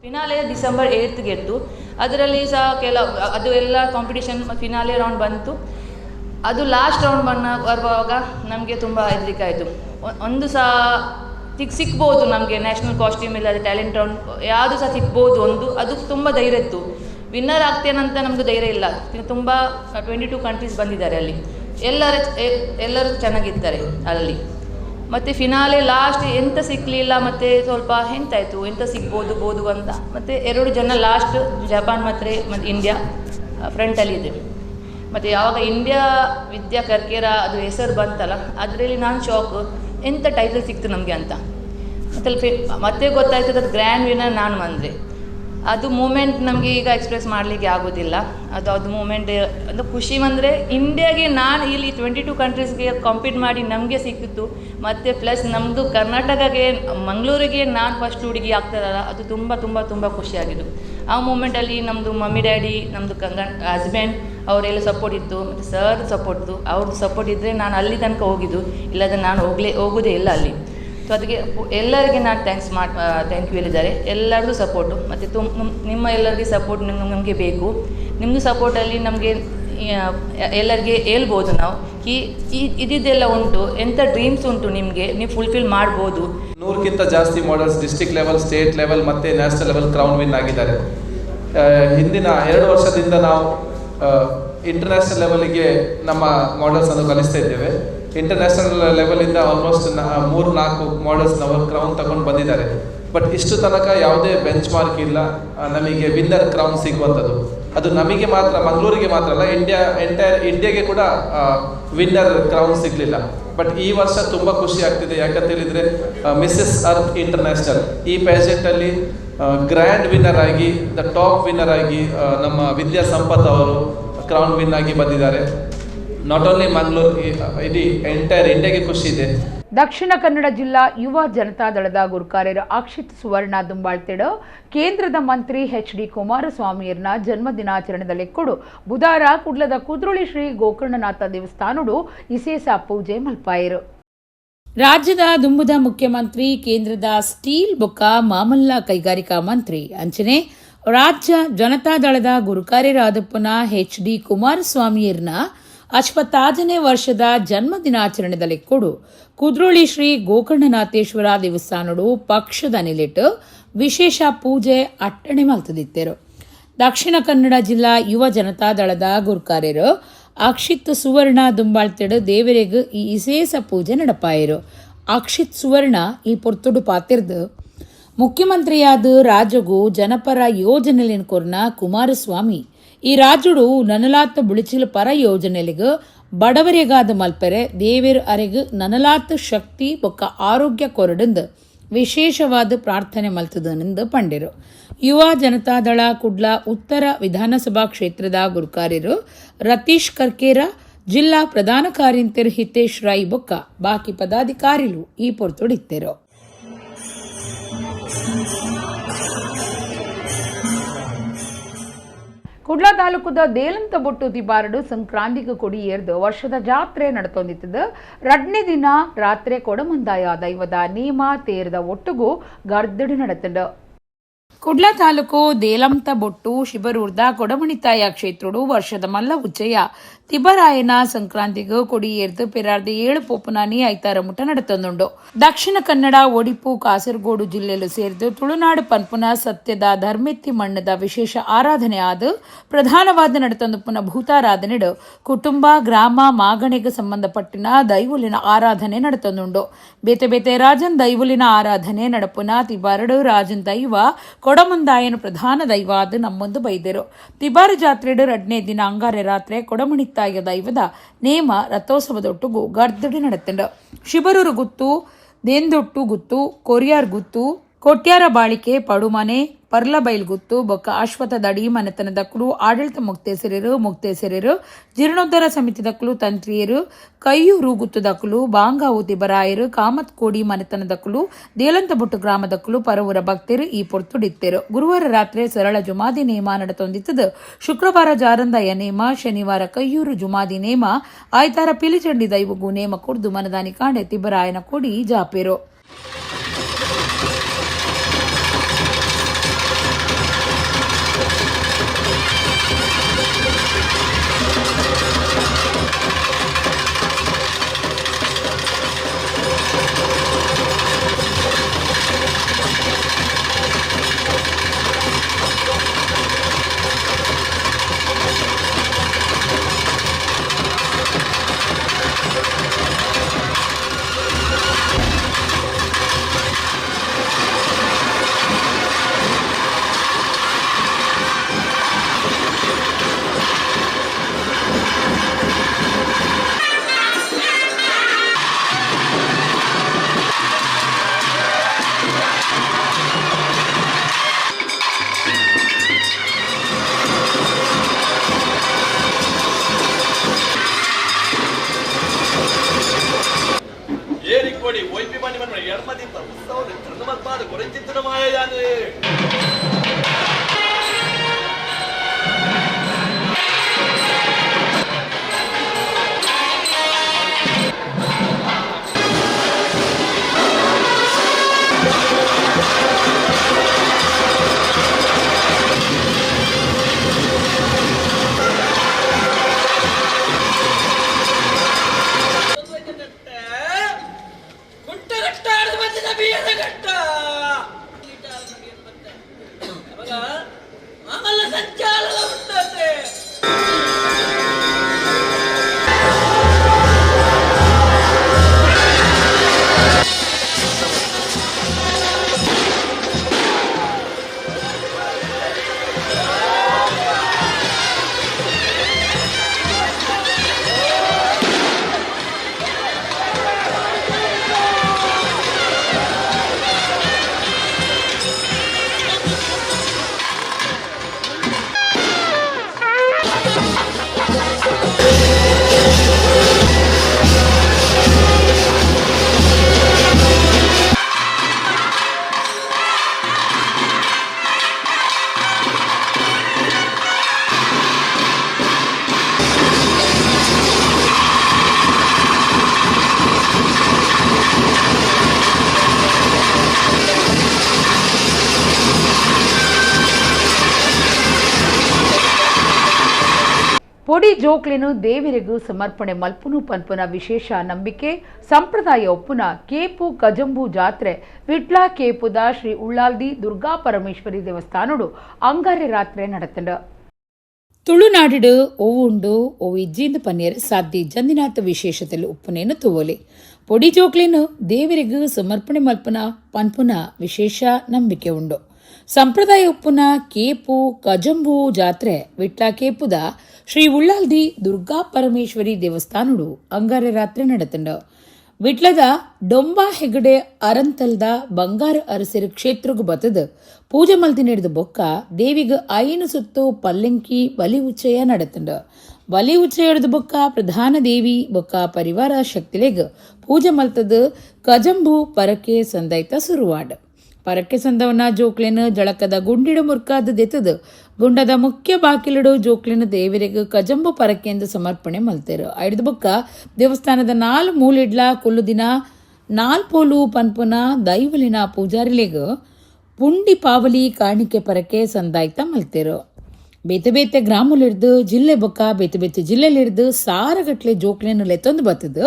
ಫಿನಾಲೆ ಡಿಸೆಂಬರ್ 8ಗೆ ಇತ್ತು. ಅದರಲ್ಲಿ ಸಹ ಕೆಲವು ಅದು ಎಲ್ಲ competition finale round ಬಂತು. ಅದು ಲಾಸ್ಟ್ ರೌಂಡ್ ಬರುವಾಗ ನಮಗೆ ತುಂಬ ಹೆದರಿಕೆ ಆಯಿತು. ಒಂದು ಸಹ ಸಿಕ್ಬೋದು ನಮಗೆ ನ್ಯಾಷನಲ್ ಕಾಸ್ಟ್ಯೂಮ್, ಇಲ್ಲ ಟ್ಯಾಲೆಂಟ್ ರೌಂಡ್ ಯಾವುದು ಸಹ ಸಿಕ್ಬೋದು ಒಂದು. ಅದು ತುಂಬ ಧೈರ್ಯ ಇತ್ತು. ವಿನ್ನರ್ ಆಗ್ತೇನಂತ ನಮ್ಮದು ಧೈರ್ಯ ಇಲ್ಲ. ತುಂಬ 22 ಕಂಟ್ರೀಸ್ ಬಂದಿದ್ದಾರೆ ಅಲ್ಲಿ. ಎಲ್ಲರೂ ಚೆನ್ನಾಗಿದ್ದಾರೆ ಅಲ್ಲಿ. ಮತ್ತು ಫಿನಾಲೆ ಲಾಸ್ಟ್ ಎಂತ ಸಿಕ್ಕಲಿಲ್ಲ. ಮತ್ತು ಸ್ವಲ್ಪ ಎಂತಾಯಿತು, ಎಂತ ಸಿಗ್ಬೋದು ಬೋದು ಅಂತ. ಮತ್ತು ಎರಡು ಜನ ಲಾಸ್ಟ್, ಜಪಾನ್ ಮತ್ತು ಮತ್ತು ಇಂಡಿಯಾ ಫ್ರಂಟಲ್ಲಿ ಇದೆ. ಮತ್ತು ಯಾವಾಗ ಇಂಡಿಯಾ ವಿದ್ಯಾ ಕರ್ಕೇರ ಅದು ಹೆಸರು ಬಂತಲ್ಲ, ಅದರಲ್ಲಿ ನಾನು ಶಾಕ್, ಎಂಥ ಟೈಟಲ್ ಸಿಕ್ತು ನಮಗೆ ಅಂತ. ಮತ್ತು ಅಲ್ಲಿ ಮತ್ತೆ ಗೊತ್ತಾಯ್ತದೆ ಅದು ಗ್ರ್ಯಾಂಡ್ ವಿನ್ನರ್ ನಾನು ಬಂದರೆ. ಅದು ಮೂಮೆಂಟ್ ನಮಗೆ ಈಗ ಎಕ್ಸ್ಪ್ರೆಸ್ ಮಾಡಲಿಕ್ಕೆ ಆಗೋದಿಲ್ಲ. ಅದು ಅದು ಮೂಮೆಂಟ್, ಅದು ಖುಷಿ ಅಂದರೆ ಇಂಡಿಯಾಗೆ ನಾನು ಇಲ್ಲಿ 22 ಕಂಟ್ರೀಸ್ಗೆ ಕಾಂಪೀಟ್ ಮಾಡಿ ನಮಗೆ ಸಿಕ್ಕಿತ್ತು. ಮತ್ತು ಪ್ಲಸ್ ನಮ್ಮದು ಕರ್ನಾಟಕಕ್ಕೆ, ಮಂಗಳೂರಿಗೆ ನಾನು ಫಸ್ಟ್ ಹುಡುಗಿ ಆಗ್ತದಲ್ಲ, ಅದು ತುಂಬ ತುಂಬ ತುಂಬ ಖುಷಿಯಾಗಿದ್ದು. ಆ ಮೂಮೆಂಟಲ್ಲಿ ನಮ್ಮದು ಮಮ್ಮಿ ಡ್ಯಾಡಿ, ನಮ್ಮದು ಹಸ್ಬೆಂಡ್ ಅವರೆಲ್ಲ ಸಪೋರ್ಟ್ ಇತ್ತು. ಮತ್ತು ಸರ್ ಸಪೋರ್ಟ್ದು, ಅವ್ರದ್ದು ಸಪೋರ್ಟ್ ಇದ್ದರೆ ನಾನು ಅಲ್ಲಿ ತನಕ ಹೋಗಿದ್ದು, ಇಲ್ಲದ್ರೆ ನಾನು ಹೋಗೋದೇ ಇಲ್ಲ ಅಲ್ಲಿ. ಸೊ ಅದಕ್ಕೆ ಎಲ್ಲರಿಗೆ ನಾನು thanks ಮಾಡಿ thank you ಹೇಳಿದ್ದಾರೆ. ಎಲ್ಲರದ್ದು ಸಪೋರ್ಟು ಮತ್ತು ನಿಮ್ಮ ಎಲ್ಲರಿಗೆ ಸಪೋರ್ಟ್ ನಮಗೆ ಬೇಕು. ನಿಮ್ಮದು ಸಪೋರ್ಟಲ್ಲಿ ನಮಗೆ ಎಲ್ಲರಿಗೆ ಹೇಳ್ಬೋದು ನಾವು ಈ ಇದಿದ್ದೆಲ್ಲ ಉಂಟು, ಎಂಥ ಡ್ರೀಮ್ಸ್ ಉಂಟು ನಿಮಗೆ, ನೀವು ಫುಲ್ಫಿಲ್ ಮಾಡ್ಬೋದು. 100ಕ್ಕಿಂತ ಜಾಸ್ತಿ models district level, state level ಮತ್ತು national level crown win ಆಗಿದ್ದಾರೆ. ಹಿಂದಿನ 2 ವರ್ಷದಿಂದ ನಾವು ಇಂಟರ್ನ್ಯಾಷನಲ್ ಲೆವೆಲಿಗೆ ನಮ್ಮ ಮಾಡೆಲ್ಸನ್ನು ಕಲಿಸ್ತಾ ಇದ್ದೇವೆ. ಇಂಟರ್ನ್ಯಾಷನಲ್ ಲೆವೆಲಿಂದ ಆಲ್ಮೋಸ್ಟ್ 3-4 ಮಾಡೆಲ್ಸ್ ನಾವು ಕ್ರೌನ್ ತಗೊಂಡು ಬಂದಿದ್ದಾರೆ. ಬಟ್ ಇಷ್ಟು ತನಕ ಯಾವುದೇ ಬೆಂಚ್ ಮಾರ್ಕ್ ಇಲ್ಲ ನಮಗೆ ವಿನ್ನರ್ ಕ್ರೌನ್ ಸಿಗುವಂಥದ್ದು. ಅದು ನಮಗೆ ಮಾತ್ರ, ಮಂಗಳೂರಿಗೆ ಮಾತ್ರ ಅಲ್ಲ, ಇಂಡಿಯಾ ಎಂಟೈರ್ ಇಂಡಿಯಾಗೆ ಕೂಡ ವಿನ್ನರ್ ಕ್ರೌನ್ ಸಿಗಲಿಲ್ಲ. ಬಟ್ ಈ ವರ್ಷ ತುಂಬ ಖುಷಿ ಆಗ್ತಿದೆ. ಯಾಕಂತ ಹೇಳಿದರೆ Mrs earth international ಈ ಪ್ಯಾಜೆಂಟಲ್ಲಿ ಗ್ರ್ಯಾಂಡ್ ವಿನ್ನರ್ ಆಗಿ, the top winner ಆಗಿ ನಮ್ಮ ವಿದ್ಯಾ ಸಂಪತ್ ಅವರು ಕ್ರೌನ್ ವಿನ್ ಆಗಿ ಬಂದಿದ್ದಾರೆ. Not only Mangaluru, ಇಡೀ ಎಂಟೈರ್ ಇಂಡಿಯಾಗೆ ಖುಷಿ ಇದೆ. ದಕ್ಷಿಣ ಕನ್ನಡ ಜಿಲ್ಲಾ ಯುವ ಜನತಾದಳದ ಗುರುಕಾರ್ಯರು ಅಕ್ಷಿತ್ ಸುವರ್ಣ ದುಂಬಾಳ್ತೇಡು ಕೇಂದ್ರದ ಮಂತ್ರಿ ಎಚ್ ಡಿ ಕುಮಾರಸ್ವಾಮಿಯರ್ನ ಜನ್ಮ ದಿನಾಚರಣೆದಲ್ಲಿ ಕೊಡು ಬುಧಾರ ಕುಡ್ಲದ ಕುದ್ರೋಳಿ ಶ್ರೀ ಗೋಕರ್ಣನಾಥ ದೇವಸ್ಥಾನಡು ಇಸೇಸ ಪೂಜೆ ಮಲ್ಪಾಯರು. ರಾಜ್ಯದ ದುಂಬುದ ಮುಖ್ಯಮಂತ್ರಿ, ಕೇಂದ್ರದ ಸ್ಟೀಲ್ ಬೊಕ್ಕ ಮಾಮಲ್ಲ ಕೈಗಾರಿಕಾ ಮಂತ್ರಿ ಅಂಚನೆ ರಾಜ್ಯ ಜನತಾದಳದ ಗುರುಕಾರ್ಯರಾದಪ್ಪನ ಎಚ್ ಡಿ ಕುಮಾರಸ್ವಾಮಿಯರ್ನ 65ನೇ ವರ್ಷದ ಜನ್ಮ ದಿನಾಚರಣೆದಲ್ಲಿ ಕೊಡು ಕುದ್ರೋಳಿ ಶ್ರೀ ಗೋಕರ್ಣನಾಥೇಶ್ವರ ದೇವಸ್ಥಾನಡು ಪಕ್ಷದ ನಿಲೆಟ್ಟು ವಿಶೇಷ ಪೂಜೆ ಅಟ್ಟಣೆ ಮಲ್ತದಿತ್ತೆರು. ದಕ್ಷಿಣ ಕನ್ನಡ ಜಿಲ್ಲಾ ಯುವ ಜನತಾದಳದ ಗುರುಕಾರ್ಯರು ಅಕ್ಷಿತ್ ಸುವರ್ಣ ದುಂಬಾಳ್ತೆಡು ದೇವರೆಗ್ ಈ ಇಸೇಸ ಪೂಜೆ ನಡಪಾಯರು. ಅಕ್ಷಿತ್ ಸುವರ್ಣ ಈ ಪೊರ್ತುಡು ಪಾತಿರ್ದು ಮುಖ್ಯಮಂತ್ರಿಯಾದ ರಾಜ್ಯಗೂ ಜನಪರ ಯೋಜನೆಲಿನ ಕೊರ್ನ ಕುಮಾರಸ್ವಾಮಿ ಈ ರಾಜುಡು ನನಲಾತ್ ಬುಳಿಚಿಲು ಪರ ಯೋಜನೆಲಿಗ್ ಬಡವರಿಗಾದ ಮಲ್ಪೆರೆ ದೇವೇರ್ ಅರೆಗ್ ನನಲಾತ್ ಶಕ್ತಿ ಬೊಕ್ಕ ಆರೋಗ್ಯ ಕೊರಡುಂದು ವಿಶೇಷವಾದ ಪ್ರಾರ್ಥನೆ ಮಲ್ತದನೆಂದು ಪಂಡಿರು. ಯುವ ಜನತಾದಳ ಕುಡ್ಲ ಉತ್ತರ ವಿಧಾನಸಭಾ ಕ್ಷೇತ್ರದ ಗುರುಕಾರ್ಯರು ರತೀಶ್ ಕರ್ಕೇರ, ಜಿಲ್ಲಾ ಪ್ರಧಾನ ಕಾರ್ಯಂತೆರ್ ಹಿತೇಶ್ ರೈ ಬೊಕ್ಕ ಬಾಕಿ ಪದಾಧಿಕಾರಿಲು ಈ ಪೊರ್ತುಡಿತ್ತೆರು. ಕುಡ್ಲ ತಾಲೂಕುದ ದೇಲಂತ ಬೊಟ್ಟು ತಿಬಾರಡು ಸಂಕ್ರಾಂತಿಗೆ ಕೊಡಿ ಏರ್ದು ವರ್ಷದ ಜಾತ್ರೆ ನಡ್ತೊಂದಿತ್ತದ. ರಡ್ನೇ ದಿನ ರಾತ್ರಿ ಕೊಡಮಂದಾಯ ದೈವದ ನೇಮ ತೇರದ ಒಟ್ಟುಗು ಗರ್ದಡಿ ನಡತಂಡು. ಕುಡ್ಲ ತಾಲೂಕು ದೇಲಂತ ಬೊಟ್ಟು ಶಿಬರೂರ್ದ ಕೊಡಮಣಿತಾಯ ಕ್ಷೇತ್ರಡು ವರ್ಷದ ಮಲ್ಲ ಉಚ್ಚಯ ತಿಬರಾಯನ ಸಂಕ್ರಾಂತಿಗೆ ಕೊಡಿಯೇರ್ದು ಪೆರಾರ್ದ 7 ಪೋಪುನಾನಿ ಐತಾರ ಮುಟ ನಡತಂದುಂಡು. ದಕ್ಷಿಣ ಕನ್ನಡ, ಒಡಿಪು, ಕಾಸರಗೋಡು ಜಿಲ್ಲೆಲು ಸೇರಿದು ತುಳುನಾಡು ಪನ್ಪುನ ಸತ್ಯದ ಧರ್ಮೆತ್ತಿ ಮಣ್ಣದ ವಿಶೇಷ ಆರಾಧನೆ ಆದ ಪ್ರಧಾನವಾದ ನಡತಂದು ಪುನ ಭೂತಾರಾಧನೆಡು ಕುಟುಂಬ, ಗ್ರಾಮ, ಮಾಗಣೆಗೆ ಸಂಬಂಧಪಟ್ಟಿನ ದೈವುಲಿನ ಆರಾಧನೆ ನಡತಂದುಂಡು. ಬೇತೆ ಬೇತೆ ರಾಜನ್ ದೈವುಲಿನ ಆರಾಧನೆ ನಡಪುನ ತಿಬಾರಡು ರಾಜನ್ ದೈವ ಕೊಡಮುಂದಾಯನ ಪ್ರಧಾನ ದೈವ ಅದು ನಮ್ಮೊಂದು ಬೈದರು. ತಿಬಾರು ಜಾತ್ರೆಡು ರಡ್ನೇ ದಿನ ಅಂಗಾರೆ ರಾತ್ರಿ ಕೊಡಮಣಿತ್ತಾಯ ದೈವದ ನೇಮ ರಥೋತ್ಸವದೊಟ್ಟುಗು ಗರ್ದಡಿ ನಡತಂಡು. ಶಿಬರೂರು ಗುತ್ತು, ದೇಂದೊಟ್ಟು ಗುತ್ತು, ಕೊರಿಯಾರ್ ಗುತ್ತು, ಕೊಟ್ಯಾರ ಬಾಳಿಕೆ ಪಡುಮನೆ ಪರ್ಲಬೈಲ್ಗುತ್ತು ಬೊಕ್ಕ ಅಶ್ವಥದಡಿ ಮನೆತನದಕ್ಕಲು ಆಡಳಿತ ಮುಕ್ತೇಸರರು ಮುಕ್ತೇಸರರು ಜೀರ್ಣೋದ್ಧಾರ ಸಮಿತಿದಕ್ಕಲು ತಂತ್ರಿಯರು ಕೈಯೂರು ಗುತ್ತುದಕ್ಕಲು ಬಾಂಗಾವು ತಿಬರಾಯರು ಕಾಮತ್ಕೋಡಿ ಮನೆತನದಕ್ಕಲು ದೇಲಂತಬೊಟ್ಟು ಗ್ರಾಮದಕ್ಕಲು ಪರವೂರ ಭಕ್ತರು ಈ ಪೊರ್ತುಡಿತ್ತೆರು. ಗುರುವಾರ ರಾತ್ರಿ ಸರಳ ಜುಮಾದಿ ನೇಮ ನಡತೊಂದಿತ್ತದು. ಶುಕ್ರವಾರ ಜಾರಂದಾಯ ನೇಮ, ಶನಿವಾರ ಕೈಯೂರು ಜುಮಾದಿ ನೇಮ, ಆಯ್ತಾರ ಪಿಲಿಚಂಡಿ ದೈವಗೂ ನೇಮ ಕೊಡ್ದು ಮನದಾನಿ ಕಾಂಡೆ ತಿಬರಾಯನ ಕೊಡಿ ಜಾಪೇರು. ಏರಿಕೋಡಿ ಒಯ್ಪಿ ಮಣಿ ಮಣ್ಣ ಎಡಮದಿಂದ ಉತ್ಸವದ ಚಂದಮತ್ಪಾದ ಕೊರೆಚಿತ್ತನ ಮಾಯಯಾನೆ. ಪೊಡಿ ಜೋಕ್ಲೆನು ದೇವರಿಗೂ ಸಮರ್ಪಣೆ ಮಲ್ಪುನು ಪನ್ಪುನ ವಿಶೇಷ ನಂಬಿಕೆ ಸಂಪ್ರದಾಯ ಒಪ್ಪುನ ಕೇಪು ಕಜಂಬು ಜಾತ್ರೆ ವಿಟ್ಲಾ ಕೇಪುದ ಶ್ರೀ ಉಳ್ಳಾಲ್ದಿ ದುರ್ಗಾ ಪರಮೇಶ್ವರಿ ದೇವಸ್ಥಾನಡು ಅಂಗಾರೆ ರಾತ್ರಿ ನಡತಂಡ. ತುಳುನಾಡಿಡು ಓವುಂಡು ಓವು ಇಜ್ಜಿಂದ ಪನ್ನೀರ್ ಸಾಧ್ಯ ಜಂದಿನಾಥ ವಿಶೇಷದಲ್ಲಿ ಉಪ್ಪುನೇನು ತುವೋಲೆ. ಪೊಡಿ ಜೋಕ್ಲೆನು ದೇವರಿಗೂ ಸಮರ್ಪಣೆ ಮಲ್ಪುನ ಪನ್ಪುನ ವಿಶೇಷ ನಂಬಿಕೆ ಉಂಡು. ಸಂಪ್ರದಾಯ ಉಪ್ಪುನ ಕೇಪು ಕಜಂಬು ಜಾತ್ರೆ ವಿಟ್ಲ ಕೇಪುದ ಶ್ರೀ ಉಳ್ಳಾಲ್ದಿ ದುರ್ಗಾ ಪರಮೇಶ್ವರಿ ದೇವಸ್ಥಾನಡು ಅಂಗಾರೆ ರಾತ್ರಿ ನಡತಂಡ. ವಿಟ್ಲದ ಡೊಂಬಾ ಹೆಗಡೆ ಅರಂತಲ್ದ ಬಂಗಾರ ಅರಸಿರು ಕ್ಷೇತ್ರಗು ಬತ್ತದ ಪೂಜೆ ಮಲ್ತಿ ನಡೆದ ಬೊಕ್ಕ ದೇವಿಗೆ ಐನು ಸುತ್ತು ಪಲ್ಲಂಕಿ ಬಲಿ ಉಚ್ಚಯ ನಡತಂಡ. ಬಲಿ ಉಚ್ಚಯದ ಬೊಕ್ಕ ಪ್ರಧಾನ ದೇವಿ ಬೊಕ್ಕ ಪರಿವಾರ ಶಕ್ತಿಲೆಗ್ ಪೂಜೆ ಮಲ್ತದ ಕಜಂಬು ಪರಕೆ ಸಂದೈತ ಸುರುವಾಡ್. ಪರಕೆ ಸಂದವನ ಜೋಕ್ಲೆನ ಜಳಕದ ಗುಂಡಿಡು ಮುರ್ಕಾದ ದೆತ್ತದು ಗುಂಡದ ಮುಖ್ಯ ಬಾಕಿಲಿಡು ಜೋಕ್ಲಿನ ದೇವರಿಗೆ ಕಜಂಬು ಪರಕೆ ಎಂದು ಸಮರ್ಪಣೆ ಮಲ್ತೇರು. ಐಡ್ದ ಬೊಕ್ಕ ದೇವಸ್ಥಾನದ ನಾಲ್ ಮೂಲಿಡ್ಲ ಕುಲ್ಲು ದಿನ ನಾಲ್ಪೋಲು ಪನ್ಪುನ ದೈವಲಿನ ಪೂಜಾರಿಲೆಗ್ ಪುಂಡಿ ಪಾವಲಿ ಕಾಣಿಕೆ ಪರಕೆ ಸಂದಾಯ್ತ ಮಲ್ತೇರು. ಬೇತೆ ಬೇತೆ ಗ್ರಾಮಲಿಡ್ದು ಜಿಲ್ಲೆ ಬೊಕ್ಕ ಬೇತೆ ಬೇತೆ ಜಿಲ್ಲೆಲಿಡ್ದು ಸಾರಗಟ್ಲೆ ಜೋಕ್ಲೆನು ಲೆತ್ತೊಂದು ಬತ್ತದು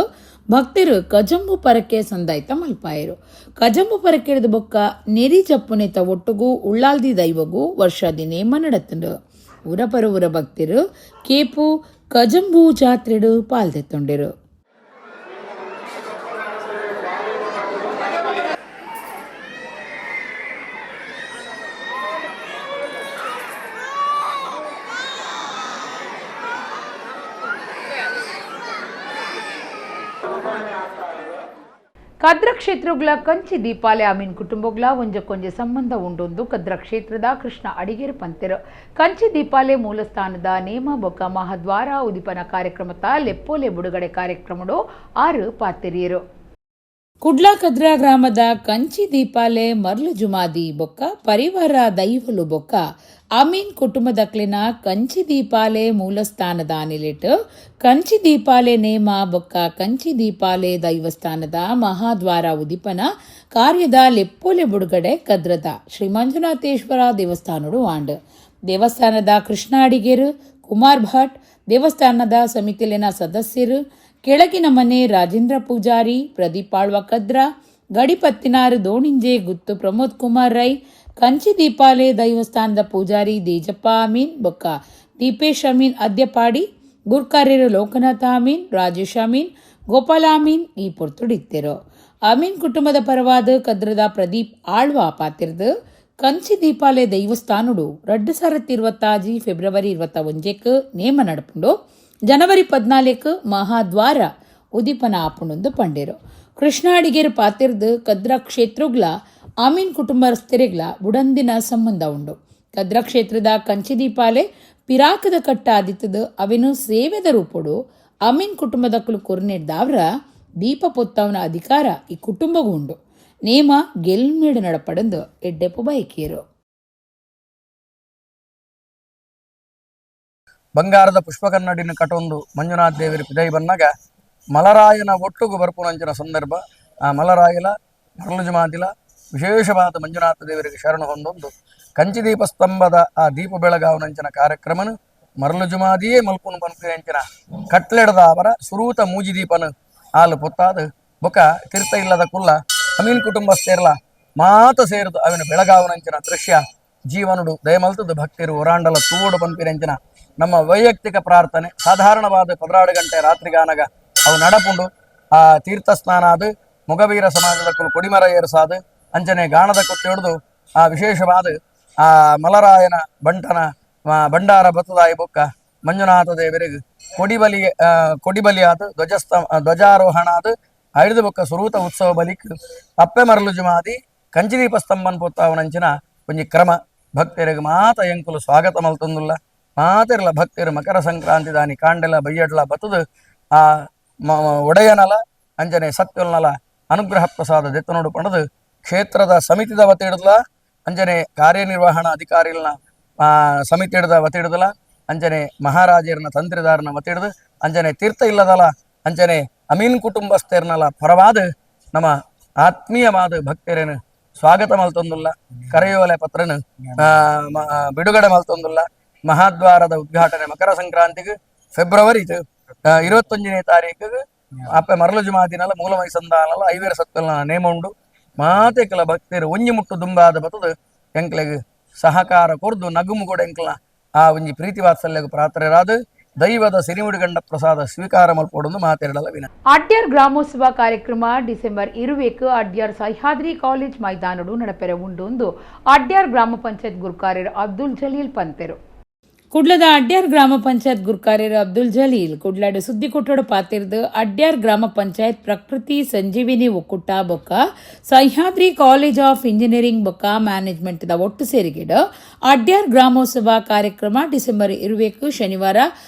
ಭಕ್ತರು ಕಜಂಬು ಪರಕೆ ಸಂದಾಯ್ತ ಮಲ್ಪಾಯರು. ಕಜಂಬು ಪರಕೆ ಹಿಡಿದು ಬೊಕ್ಕ ನೆರಿ ಚಪ್ಪುನೆತ ಒಟ್ಟುಗು ಉಳ್ಳಾಲ್ದಿ ದೈವಗು ವರ್ಷಾದಿ ನೇಮ ನಡತ್ತಂಡು. ಊರ ಪರವೂರ ಭಕ್ತರು ಕೇಪು ಕಜಂಬು ಜಾತ್ರೆಡು ಪಾಲ್ದೆತ್ತೊಂಡಿರು. Kadra ಕ್ಷೇತ್ರಗಳ ಕಂಚಿ ದೀಪಾಲೆ ಅಮೀನ್ ಕುಟುಂಬಗಳ ಒಂಜಕ್ಕೊಂಜೆ ಸಂಬಂಧ ಉಂಡೊಂದು ಕದ್ರ ಕ್ಷೇತ್ರದ ಕೃಷ್ಣ ಅಡಿಗೇರು ಪಂತೆರು. ಕಂಚಿ ದೀಪಾಲೆ ಮೂಲಸ್ಥಾನದ ನೇಮ ಬೊಕ್ಕ ಮಹಾದ್ವಾರ ಉದಿಪನ ಕಾರ್ಯಕ್ರಮದ ಲೆಪ್ಪೋಲೆ ಬಿಡುಗಡೆ ಕಾರ್ಯಕ್ರಮಡು 6 ಪಾತೆರಿಯರು. ಕುಡ್ಲ ಕದ್ರ ಗ್ರಾಮದ ಕಂಚಿ ದೀಪಾಲೆ ಮರ್ಲು ಜುಮಾದಿ ಬೊಕ್ಕ ಪರಿವಾರ ದೈವಲು ಬೊಕ್ಕ ಅಮೀನ್ ಕುಟುಂಬದಕ್ಲಿನ ಕಂಚಿ ದೀಪಾಲೆ ಮೂಲಸ್ಥಾನದ ನಿಲೆಟ್ ಕಂಚಿ ದೀಪಾಲೆ ನೇಮ ಬೊಕ್ಕ ಕಂಚಿ ದೀಪಾಲೆ ದೈವಸ್ಥಾನದ ಮಹಾದ್ವಾರ ಉದಿಪನ ಕಾರ್ಯದ ಲೆಪ್ಪೋಲೆ ಬುಡುಗಡೆ ಕದ್ರದ ಶ್ರೀ ಮಂಜುನಾಥೇಶ್ವರ ದೇವಸ್ಥಾನಡು ಆಂಡ್. ದೇವಸ್ಥಾನದ ಕೃಷ್ಣ ಅಡಿಗೇರು, ಕುಮಾರ್ ಭಟ್, ದೇವಸ್ಥಾನದ ಸಮಿತಿಲಿನ ಸದಸ್ಯರು, ಕೆಳಗಿನ ಮನೆ ರಾಜೇಂದ್ರ ಪೂಜಾರಿ, ಪ್ರದೀಪ್ ಆಳ್ವ ಕದ್ರ, ಗಡಿಪತ್ತಿನಾರು ದೋಣಿಂಜೆ ಗುತ್ತು ಪ್ರಮೋದ್ ಕುಮಾರ್ ರೈ, ಕಂಚಿ ದೀಪಾಲೆ ದೈವಸ್ಥಾನದ ಪೂಜಾರಿ ದೇಜಪ್ಪ ಅಮೀನ್ ಬೊಕ್ಕ ದೀಪೇಶ್ ಅಮೀನ್ ಅದ್ಯಪಾಡಿ, ಗುರ್ಕಾರ್ಯರು ಲೋಕನಾಥ ಅಮೀನ್, ರಾಜೇಶ್ ಅಮೀನ್, ಗೋಪಾಲ ಅಮೀನ್ ಈ ಪೊರ್ತುಡಿತ್ತೆರು. ಅಮೀನ್ ಕುಟುಂಬದ ಪರವಾದ ಕದ್ರದ ಪ್ರದೀಪ್ ಆಳ್ವ ಪಾತಿರ್ದು ಕಂಚಿ ದೀಪಾಲೆ ದೈವಸ್ಥಾನುಡು 2025 ಫೆಬ್ರವರಿ 21 ನೇಮ ನಡಪುಂಡು. ಜನವರಿ 14 ಮಹಾದ್ವಾರ ಉದೀಪನ ಆಪುಣೊಂದು ಪಂಡೇರು. ಕೃಷ್ಣ ಅಡಿಗೇರು ಪಾತಿರ್ದು ಕದ್ರ ಕ್ಷೇತ್ರಗ್ಲ ಅಮೀನ್ ಕುಟುಂಬಸ್ಥರಿಗ್ಲ ಬುಡಂದಿನ ಸಂಬಂಧ ಉಂಡು. ಕದ್ರ ಕ್ಷೇತ್ರದ ಕಂಚಿ ದೀಪಾಲೆ ಪಿರಾಕದ ಕಟ್ಟ ಆದಿತ್ತದು ಅವೆನು ಸೇವೆದ ರೂಪುಡು ಅಮೀನ್ ಕುಟುಂಬದ ಕುಲು ಕೊರ್ನೆಡ್ದಾವ್ರ ದೀಪ ಪೊತ್ತವನ ಅಧಿಕಾರ ಈ ಕುಟುಂಬಗೂ ಉಂಡು. ನೇಮ ಗೆಲ್ಮೇಡು ನಡಪಡಂದು ಎಡ್ಡೆಪ್ಪು ಬಯಕಿಯರು. ಬಂಗಾರದ ಪುಷ್ಪಕನ್ನಡಿನ ಕಟೊಂದು ಮಂಜುನಾಥ ದೇವರು ಪಿದೈ ಬನ್ನಾಗ ಮಲರಾಯನ ಒಟ್ಟುಗು ಬರ್ಪುನಂಚಿನ ಸಂದರ್ಭ. ಆ ಮಲರಾಯಲ ಮರಳು ಜುಮಾದಿಲ ವಿಶೇಷವಾದ ಮಂಜುನಾಥ ದೇವರಿಗೆ ಶರಣು ಹೊಂದೊಂದು ಕಂಚಿದೀಪ ಸ್ತಂಭದ ಆ ದೀಪ ಬೆಳಗಾವನಂಚಿನ ಕಾರ್ಯಕ್ರಮನು ಮರಳು ಜುಮಾದಿಯೇ ಮಲ್ಪುನು ಪನ್ಪಿನಂಚಿನ ಕಟ್ಲೆಡದ ಅವರ ಸುರೂತ ಮೂಜಿ ದೀಪನು ಆಲು ಪೊತ್ತಾದ ಬೊಕ ತೀರ್ಥ ಇಲ್ಲದ ಕುಲ್ಲ ಅಮೀನ್ ಕುಟುಂಬಸ್ಥೇರ್ಲ ಮಾತ ಸೇರಿದು ಅವನ ಬೆಳಗಾವನಂಚಿನ ದೃಶ್ಯ ಜೀವನುಡು ದಯಮಲ್ತದ ಭಕ್ತಿರು ಒರಾಂಡಲ ತೂಡು ಪನ್ಪಿನಂಚಿನ ನಮ್ಮ ವೈಯಕ್ತಿಕ ಪ್ರಾರ್ಥನೆ. ಸಾಧಾರಣವಾದ 12 ಗಂಟೆ ರಾತ್ರಿಗಾನಗ ಅವು ನಡಪುಂಡು. ಆ ತೀರ್ಥ ಸ್ನಾನ ಅದು ಮೊಗವೀರ ಸಮಾಜದ ಕುಲು ಕೊಡಿಮರ ಏರ್ಸಾದು ಅಂಚನೆ ಗಾಣದ ಕೊಟ್ಟಿ ಹಿಡಿದು ಆ ವಿಶೇಷವಾದ ಆ ಮಲರಾಯನ ಬಂಟನ ಭಂಡಾರ ಬತ್ತದಾಯಿ ಬೊಕ್ಕ ಮಂಜುನಾಥ ದೇವರಿಗೆ ಕೊಡಿಬಲಿ ಕೊಡಿಬಲಿಯಾದ ಧ್ವಜಾರೋಹಣ ಅದು ಐದು ಬೊಕ್ಕ ಸುರೂತ ಉತ್ಸವ ಬಲಿಕ್ ಅಪ್ಪೆ ಮರಲು ಜುಮಾದಿ ಕಂಚಿದೀಪ ಸ್ತಂಭನ್ ಪೊತ್ತಾವನಂಚಿನ ಒಂಜಿ ಕ್ರಮ. ಭಕ್ತರಿಗೆ ಮಾತ ಎಂಕುಲು ಸ್ವಾಗತ ಮಲ್ತೊಂದುಲ್ಲ. ಮಾತಿರಲ ಭಕ್ತರು ಮಕರ ಸಂಕ್ರಾಂತಿ ದಾನಿ ಕಾಂಡೆಲ ಬಯ್ಯಡ್ಲ ಬತ್ತದು ಆ ಒಡೆಯನಲ ಅಂಜನೆ ಸತ್ಯೊಲ್ನಲ ಅನುಗ್ರಹ ಪ್ರಸಾದ ದೆತ್ತನೋಡು ಪಣದು ಕ್ಷೇತ್ರದ ಸಮಿತಿದ ವತಿ ಹಿಡಿದ್ಲ ಅಂಜನೆ ಕಾರ್ಯನಿರ್ವಹಣಾ ಅಧಿಕಾರಿಗಳನ್ನ ಸಮಿತಿ ಹಿಡ್ದ ವತಿ ಹಿಡಿದಲ ಅಂಜನೆ ಮಹಾರಾಜರನ್ನ ತಂತ್ರಿದಾರನ ವತಿ ಹಿಡಿದು ಅಂಜನೆ ತೀರ್ಥ ಇಲ್ಲದಲ ಅಂಜನೆ ಅಮೀನ್ ಕುಟುಂಬಸ್ಥರ್ನಲ ಪರವಾದ ನಮ್ಮ ಆತ್ಮೀಯವಾದ ಭಕ್ತರೇನು ಸ್ವಾಗತ ಮಲ್ತೊಂದುಲ್ಲ. ಕರೆಯೋಲೆ ಪತ್ರನು ಬಿಡುಗಡೆ ಮಲ್ತೊಂದುಲ್ಲ. ಮಹಾದ್ವಾರದ ಉದ್ಘಾಟನೆ ಮಕರ ಸಂಕ್ರಾಂತಿಗೆ ಫೆಬ್ರವರಿ 21ನೇ ತಾರೀಕಿಗೆ ಅಪ್ಪೆ ಮರಳು ಜುಮಾದಿನಲ ಮೂಲ ಮೈಸಂದಾನಲ ಐವೇರ ಸತ್ತಲ ನೇಮ ಉಂಡು. ಮಾತೆಕಲ ಭಕ್ತರು ಒಂಜಿ ಮುಟ್ಟು ದುಂಬಾದ ಬತ್ತದು ಎಂಕ್ಲೆಗ್ ಸಹಕಾರ ಕೊರ್ದು ನಗುಮು ಕೂಡ ಎಂಕ್ಲ ಆ ಒಂಜಿ ಪ್ರೀತಿ ವಾತ್ಸಲ್ಯಗ್ ಪ್ರಾರ್ಥನೆರಾದ ದೈವದ ಸಿರಿಮುಡಿಗಂಡ ಪ್ರಸಾದ ಸ್ವೀಕಾರ ಮಲ್ಪೊಡೊಂದು ಮಾತೆರಡಲ ವಿನ. ಅಡ್ಯಾರ್ ಗ್ರಾಮೋತ್ಸವ ಕಾರ್ಯಕ್ರಮ ಡಿಸೆಂಬರ್ 20 ಅಡ್ಯಾರ್ ಸಹ್ಯಾದ್ರಿ ಕಾಲೇಜ್ ಮೈದಾನಡು ನಡಪೆರೆ ಉಂಡು ಅಡ್ಯಾರ್ ಗ್ರಾಮ ಪಂಚಾಯತ್ ಗುರುಕಾರ್ಯರು ಅಬ್ದುಲ್ ಜಲೀಲ್ ಪಂತೆರು. ಕುಡ್ಲದ ಅಡ್ಯಾರ್ ಗ್ರಾಮ ಪಂಚಾಯತ್ ಗುರುಕಾರ್ಯರು ಅಬ್ದುಲ್ ಜಲೀಲ್ ಕುಡ್ಲಾಡು ಸುದ್ದಿ ಕೊಟ್ಟೋಡು ಪಾತಿರ್ದು ಅಡ್ಯಾರ್ ಗ್ರಾಮ ಪಂಚಾಯತ್ ಪ್ರಕೃತಿ ಸಂಜೀವಿನಿ ಒಕ್ಕೂಟ ಬೊಕ್ಕ ಸಹ್ಯಾದ್ರಿ college of engineering ಬೊಕ್ಕ ಮ್ಯಾನೇಜ್ಮೆಂಟ್ the ಒಟ್ಟು ಸೇರಿಗೆಡು ಅಡ್ಯಾರ್ ಗ್ರಾಮೋತ್ಸವ ಕಾರ್ಯಕ್ರಮ ಡಿಸೆಂಬರ್ 20 ಶನಿವಾರ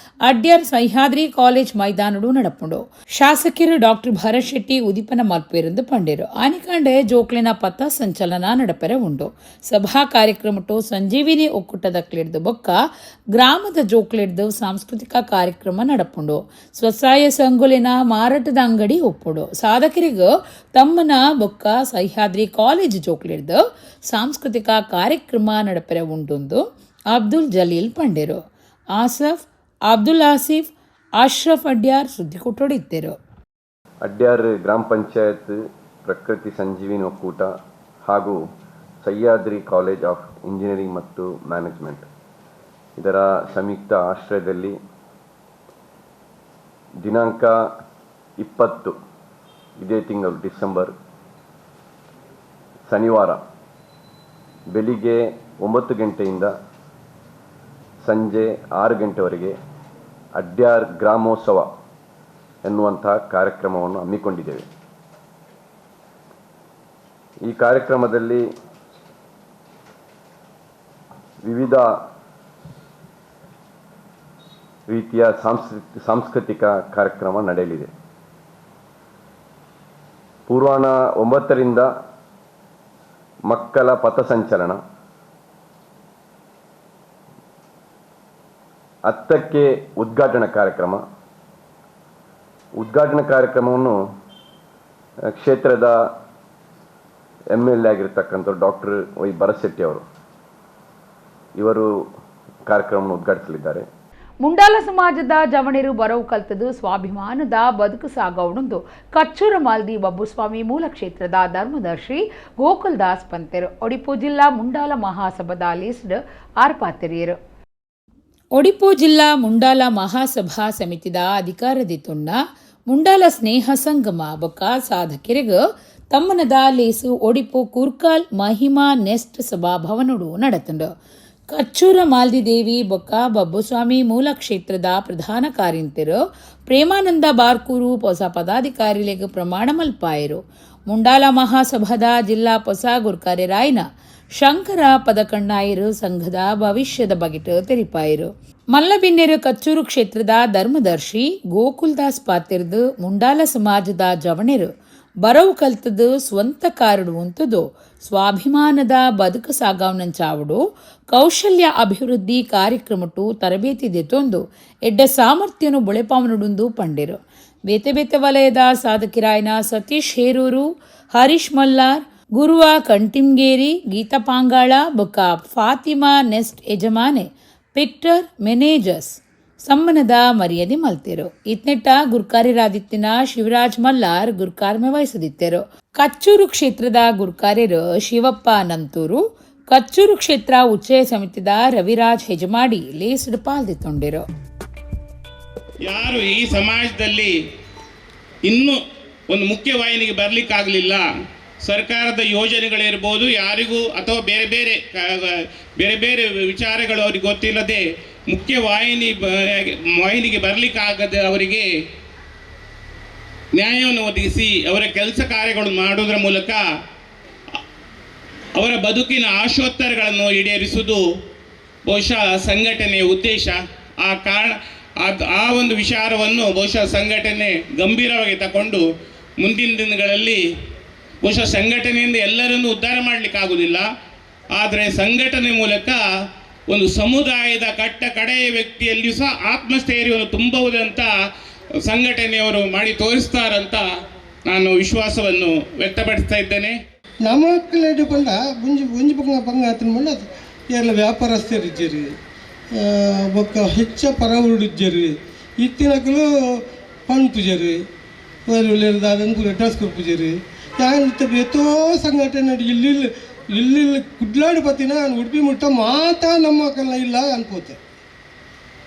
ಅಡ್ಯಾರ್ ಸಹ್ಯಾದ್ರಿ ಕಾಲೇಜ್ ಮೈದಾನಡು ನಡಪುಂಡು. ಶಾಸಕರು ಡಾಕ್ಟರ್ ಭರತ್ ಶೆಟ್ಟಿ ಉದಿಪನ ಮಲ್ಪೇರೆಂದು ಪಂಡೇರು. ಆನಿಕಾಂಡೆ ಜೋಕ್ಲಿನ ಪಥ ಸಂಚಲನ ನಡಪೆರೆ ಉಂಡು. ಸಭಾ ಕಾರ್ಯಕ್ರಮಟು ಸಂಜೀವಿನಿ ಒಕ್ಕೂಟದ ಕ್ಲಿಡ್ದು ಬೊಕ್ಕ ಗ್ರಾಮದ ಜೋಕ್ಲಿಡ್ದು ಸಾಂಸ್ಕೃತಿಕ ಕಾರ್ಯಕ್ರಮ ನಡಪುಂಡು. ಸ್ವಸಹಾಯ ಸಂಗುಲಿನ ಮಾರಾಟದ ಅಂಗಡಿ ಒಪ್ಪುಡು. ಸಾಧಕರಿಗೂ ತಮ್ಮನ ಬೊಕ್ಕ ಸಹ್ಯಾದ್ರಿ ಕಾಲೇಜ್ ಜೋಕ್ಲಿಡ್ದು ಸಾಂಸ್ಕೃತಿಕ ಕಾರ್ಯಕ್ರಮ ನಡಪೆರೆ ಉಂಡುಂದು ಅಬ್ದುಲ್ ಜಲೀಲ್ ಪಂಡೇರು. ಆಸಫ್, ಅಬ್ದುಲ್ ಆಸಿಫ್, ಅಶ್ರಫ್ ಅಡ್ಯಾರ್ ಸುದ್ದಿ ಕೊಟ್ಟೊಡಿದ್ದರು. ಅಡ್ಯಾರ್ ಗ್ರಾಮ ಪಂಚಾಯತ್ ಪ್ರಕೃತಿ ಸಂಜೀವಿನಿ ಒಕ್ಕೂಟ ಹಾಗೂ ಸಹ್ಯಾದ್ರಿ college of engineering ಮತ್ತು ಮ್ಯಾನೇಜ್ಮೆಂಟ್ ಇದರ ಸಂಯುಕ್ತ ಆಶ್ರಯದಲ್ಲಿ ದಿನಾಂಕ 20 ಇದೇ ತಿಂಗಳು ಡಿಸೆಂಬರ್ ಶನಿವಾರ ಬೆಳಿಗ್ಗೆ 9 ಗಂಟೆಯಿಂದ ಸಂಜೆ 6 ಗಂಟೆವರೆಗೆ ಅಡ್ಯಾರ್ ಗ್ರಾಮೋತ್ಸವ ಎನ್ನುವಂತಹ ಕಾರ್ಯಕ್ರಮವನ್ನು ಹಮ್ಮಿಕೊಂಡಿದ್ದೇವೆ. ಈ ಕಾರ್ಯಕ್ರಮದಲ್ಲಿ ವಿವಿಧ ರೀತಿಯ ಸಾಂಸ್ಕೃತಿಕ ಕಾರ್ಯಕ್ರಮ ನಡೆಯಲಿದೆ. ಪೂರ್ವಾಹ್ನ 9ರಿಂದ ಮಕ್ಕಳ ಪಥಸಂಚಲನ, 10ಕ್ಕೆ ಉದ್ಘಾಟನಾ ಕಾರ್ಯಕ್ರಮ. ಉದ್ಘಾಟನಾ ಕಾರ್ಯಕ್ರಮವನ್ನು ಕ್ಷೇತ್ರದ MLA ಆಗಿರ್ತಕ್ಕಂಥ ಡಾಕ್ಟರ್ ವೈ ಭರತ್ ಅವರು ಇವರು ಕಾರ್ಯಕ್ರಮವನ್ನು ಉದ್ಘಾಟಿಸಲಿದ್ದಾರೆ. ಮುಂಡಾಲ ಸಮಾಜದ ಜವಣಿರು ಬರವು ಕಲ್ತದು ಸ್ವಾಭಿಮಾನದ ಬದುಕು ಸಾಗವಣೊಂದು ಕಚ್ಚೂರ ಮಾಲ್ದಿ ಬಬ್ಬುಸ್ವಾಮಿ ಮೂಲ ಕ್ಷೇತ್ರದ ಧರ್ಮದರ್ಶಿ ಗೋಕುಲ್ ದಾಸ್ ಪಂತೆರು ಒಡಿಪು ಜಿಲ್ಲಾ ಮುಂಡಾಲ ಮಹಾಸಭಾದ ಲಿಸ್ಟ್ ಆರ್ಪಾತೆರಿಯರು. ಒಡಿಪು ಜಿಲ್ಲಾ ಮುಂಡಾಲ ಮಹಾಸಭಾ ಸಮಿತಿದ ಅಧಿಕಾರದಿತುಣ್ಣ ಮುಂಡಾಲ ಸ್ನೇಹ ಸಂಗಮ ಬೊಕ್ಕ ಸಾಧಕಿರಿಗ ತಮ್ಮನದ ಲೇಸು ಒಡಿಪು ಕೂರ್ಕಾಲ್ ಮಹಿಮಾ ನೆಸ್ಟ್ ಸಭಾಭವನೋಡು ನಡತುಂಡು. ಕಚ್ಚೂರ ಮಾಲ್ದಿದೇವಿ ಬೊಕ್ಕ ಬಬ್ಬುಸ್ವಾಮಿ ಮೂಲ ಕ್ಷೇತ್ರದ ಪ್ರಧಾನ ಕಾರ್ಯಂತೆರು ಪ್ರೇಮಾನಂದ ಬಾರ್ಕೂರು ಹೊಸ ಪದಾಧಿಕಾರಿಲೆಗ್ ಪ್ರಮಾಣ ಮಲ್ಪಾಯರು. ಮುಂಡಾಲ ಮಹಾಸಭಾದ ಜಿಲ್ಲಾ ಹೊಸ ಗುರ್ಕಾರ್ಯರಾಯನ ಶಂಕರ ಪದಕಣ್ಣಾಯರು ಸಂಘದ ಭವಿಷ್ಯದ ಬಗೆಟ್ ತೆರಿಪಾಯರು. ಮಲ್ಲಬಿನ್ನೆರು ಕಚ್ಚೂರು ಕ್ಷೇತ್ರದ ಧರ್ಮದರ್ಶಿ ಗೋಕುಲ್ದಾಸ್ ಪಾತಿರ್ದು ಮುಂಡಾಲ ಸಮಾಜದ ಜವಣೆರು ಬರವು ಕಲ್ತದು ಸ್ವಂತ ಕಾರಡು ಉಂತುದು ಸ್ವಾಭಿಮಾನದ ಬದುಕು ಸಾಗಾವನಂಚಾವಡು ಕೌಶಲ್ಯ ಅಭಿವೃದ್ಧಿ ಕಾರ್ಯಕ್ರಮಟು ತರಬೇತಿ ದೆತೊಂದು ಎಡ್ಡ ಸಾಮರ್ಥ್ಯನು ಬುಳೆಪಾವನುಡುಂದು ಪಂಡಿರು. ಬೇತೆ ಬೇತೆ ವಲಯದ ಸಾಧಕಿರಾಯನ ಸತೀಶ್ ಹೇರೂರು, ಹರೀಶ್ ಮಲ್ಲಾರ್, ಗುರುವ ಕಂಟಿಮ್ಗೇರಿ, ಗೀತಾ ಪಾಂಗಾಳ ಬೊಕ್ಕ ಫಾತಿಮಾ ನೆಸ್ಟ್ ಯಜಮಾನೆ ಪಿಕ್ಟರ್ ಮೆನೇಜರ್ಸ್ ಸಮ್ಮನದ ಮರ್ಯಾದೆ ಮಲ್ತಿರು. ಇತ್ನೆಟ್ಟ ಗುರ್ಕಾರ್ಯರಾದಿತ್ತಿನ ಶಿವರಾಜ್ ಮಲ್ಲಾರ್ ಗುರ್ಕಾರ್ಮೆ ವಹಿಸದಿತ್ತರು. ಕಚ್ಚೂರು ಕ್ಷೇತ್ರದ ಗುರ್ಕಾರ್ಯರು ಶಿವಪ್ಪ ನಂತೂರು, ಕಚ್ಚೂರು ಕ್ಷೇತ್ರ ಉಚ್ಚಯ ಸಮಿತಿದ ರವಿರಾಜ್ ಹೆಜಮಾಡಿ ಲೇಸ್ಡ್ ಪಾಲ್ದಿತ್ತೊಂಡಿರು. ಯಾರು ಈ ಸಮಾಜದಲ್ಲಿ ಇನ್ನೂ ಒಂದು ಮುಖ್ಯವಾಹಿನಿಗೆ ಬರಲಿಕ್ಕಾಗಲಿಲ್ಲ, ಸರ್ಕಾರದ ಯೋಜನೆಗಳಿರ್ಬೋದು ಯಾರಿಗೂ ಅಥವಾ ಬೇರೆ ಬೇರೆ ಬೇರೆ ಬೇರೆ ವಿಚಾರಗಳು ಅವ್ರಿಗೆ ಗೊತ್ತಿಲ್ಲದೆ ಮುಖ್ಯ ವಾಹಿನಿಗೆ ಬರಲಿಕ್ಕಾಗದೆ ಅವರಿಗೆ ನ್ಯಾಯವನ್ನು ಒದಗಿಸಿ ಅವರ ಕೆಲಸ ಕಾರ್ಯಗಳು ಮಾಡೋದರ ಮೂಲಕ ಅವರ ಬದುಕಿನ ಆಶೋತ್ತರಗಳನ್ನು ಈಡೇರಿಸುವುದು ಬಹುಶಃ ಸಂಘಟನೆಯ ಉದ್ದೇಶ. ಆ ಕಾರಣ ಆ ಒಂದು ವಿಚಾರವನ್ನು ಬಹುಶಃ ಸಂಘಟನೆ ಗಂಭೀರವಾಗಿ ತಗೊಂಡು ಮುಂದಿನ ದಿನಗಳಲ್ಲಿ ಬಹುಶಃ ಸಂಘಟನೆಯಿಂದ ಎಲ್ಲರನ್ನೂ ಉದ್ಧಾರ ಮಾಡಲಿಕ್ಕಾಗುವುದಿಲ್ಲ, ಆದರೆ ಸಂಘಟನೆ ಮೂಲಕ ಒಂದು ಸಮುದಾಯದ ಕಟ್ಟ ಕಡೆಯ ವ್ಯಕ್ತಿಯಲ್ಲಿಯೂ ಸಹ ಆತ್ಮಸ್ಥೈರ್ಯವನ್ನು ತುಂಬಬಹುದಂತ ಸಂಘಟನೆಯವರು ಮಾಡಿ ತೋರಿಸ್ತಾರಂತ ನಾನು ವಿಶ್ವಾಸವನ್ನು ವ್ಯಕ್ತಪಡಿಸ್ತಾ ಇದ್ದೇನೆ. ನಮಕ್ಲೇಡು ಪಂಡ ಒಂಜಿ ಒಂಜಿ ಪಂಗ ಪಂಗ ಆತನ ಪಂಡ ಏರ್ಲ ವ್ಯಾಪಾರಸ್ಥರಿಜ್ಜರಿ, ಬೊಕ್ಕ ಹೆಚ್ಚ ಪರವುಡಿಜ್ಜರಿ, ಇತ್ತಿನಕಲು ಪನ್ಪುಜರಿ, ದಾದನ್ ಪೂರ ಡ್ರೆಸ್ ಕೊರ್ಪುಜರಿ. ಯಾನ್ ಎತ್ತೋ ಸಂಘಟನೆ ಇಲ್ಲಿ ಇಲ್ಲಿ ಕುಡ್ಲಾಡು ಬತ್ತಿನ ನಾನು ಉಡುಪಿ ಮುಟ್ಟ ಮಾತಾ ನಮ್ಮ ಕಲ್ಲ ಇಲ್ಲ ಅನ್ಕೋತೆ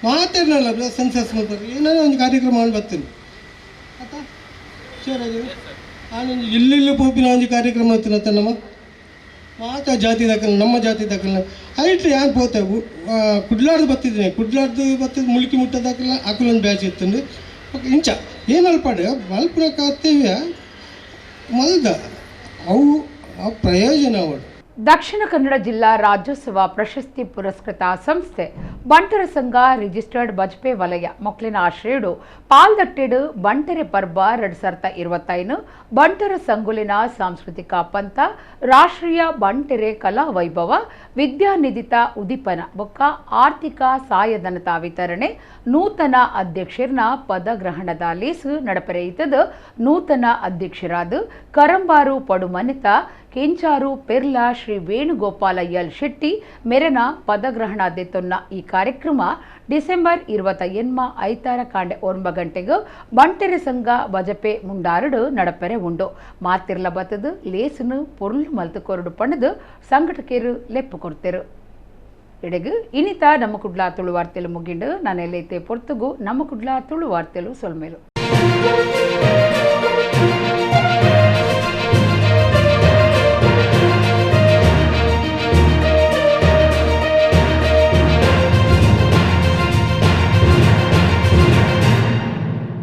ಮಾತಾಡ್ನಲ್ಲ ಸೆನ್ಸಸ್ ಮಾಡ್ತಾರೆ ಏನಾರ ಒಂದು ಕಾರ್ಯಕ್ರಮ ಮಾಡಿ ಬರ್ತೀನಿ ಆತ ಸರ್. ನಾನು ಇಲ್ಲಿ ಪೋಪಿನ ಒಂದು ಕಾರ್ಯಕ್ರಮ ಹತ್ತಿನ ನಮ್ಮ ಮಾತಾ ಜಾತಿ ದಾಖಲೆ ನಮ್ಮ ಜಾತಿ ದಾಖಲೆ ಐಟ್ ಯಾನ್ ಪೋತೆ ಕುಡ್ಲಾಡ್ದು ಬತ್ತಿದ್ದೀನಿ, ಕುಡ್ಲಾಡ್ದು ಬತ್ತಿದ್ದು ಮುಳುಕಿ ಮುಟ್ಟ ದಾಖಲೆ ಆಕಲೊಂದು ಬ್ಯಾಚ್ ಇತ್ತಂದು ಇಂಚ ಏನಲ್ಪಾಡು ಮಲ್ಪುನ ಕರ್ತವ್ಯ ಮಲ್ದ ಅವು ಆ ಪ್ರಯೋಜನ ಅವಳು. ದಕ್ಷಿಣ ಕನ್ನಡ ಜಿಲ್ಲಾ ರಾಜ್ಯೋತ್ಸವ ಪ್ರಶಸ್ತಿ ಪುರಸ್ಕೃತ ಸಂಸ್ಥೆ ಬಂಟರ ಸಂಘ ರಿಜಿಸ್ಟರ್ಡ್ ಬಜ್ಪೆ ವಲಯ ಮೊಕ್ಲಿನ ಆಶ್ರಯಡು ಪಾಲ್ದಟ್ಟೆಡು ಬಂಟರೆ ಪರ್ಬ 2025 ಬಂಟರ ಸಂಗುಲಿನ ಸಾಂಸ್ಕೃತಿಕ ಪಂಥ ರಾಷ್ಟ್ರೀಯ ಬಂಟೆರೆ ಕಲಾ ವೈಭವ ವಿದ್ಯಾನಿಧಿತ ಉದ್ದೀಪನ ಬೊಕ್ಕ ಆರ್ಥಿಕ ಸಹಾಯಧನತ ವಿತರಣೆ ನೂತನ ಅಧ್ಯಕ್ಷರನ ಪದಗ್ರಹಣದ ಲೇಸು ನಡಪರೆಯಿತದ. ನೂತನ ಅಧ್ಯಕ್ಷರಾದ ಕರಂಬಾರು ಪಡುಮನಿತ ಕೆಂಚಾರು ಪೆರ್ಲಾ ಶ್ರೀ ವೇಣುಗೋಪಾಲ ಎಲ್ ಶೆಟ್ಟಿ ಮೆರನ ಪದಗ್ರಹಣ ದೆತ್ತೊನ್ನ ಈ ಕಾರ್ಯಕ್ರಮ ಡಿಸೆಂಬರ್ 28 ಐತಾರ ಕಾಂಡೆ 9 ಗಂಟೆಗೆ ಬಂಟೆರೆ ಸಂಘ ಬಜಪೆ ಮುಂಡಾರಡು ನಡಪೆರೆ ಉಂಡು. ಮಾತಿರ್ಲ ಬತ್ತದು ಲೇಸನು ಪೊರುಳು ಮಲ್ತು ಕೊರಡು ಪಣದು ಸಂಘಟಕರು ಲೆಪ್ಪು ಕೊಡ್ತೇರು. ಇಡೆಗು ಇನಿತ ನಮ್ಮ ಕುಡ್ಲಾ ತುಳು ವಾರ್ತೆಲು ಮುಗಿಂಡು. ನಾನು ಎಲ್ಲೈತೆ ಪೊರ್ತುಗು ನಮ್ಮ ಕುಡ್ಲಾ ತುಳು ವಾರ್ತೆಲು ಸೊಲ್ಮೇಲು.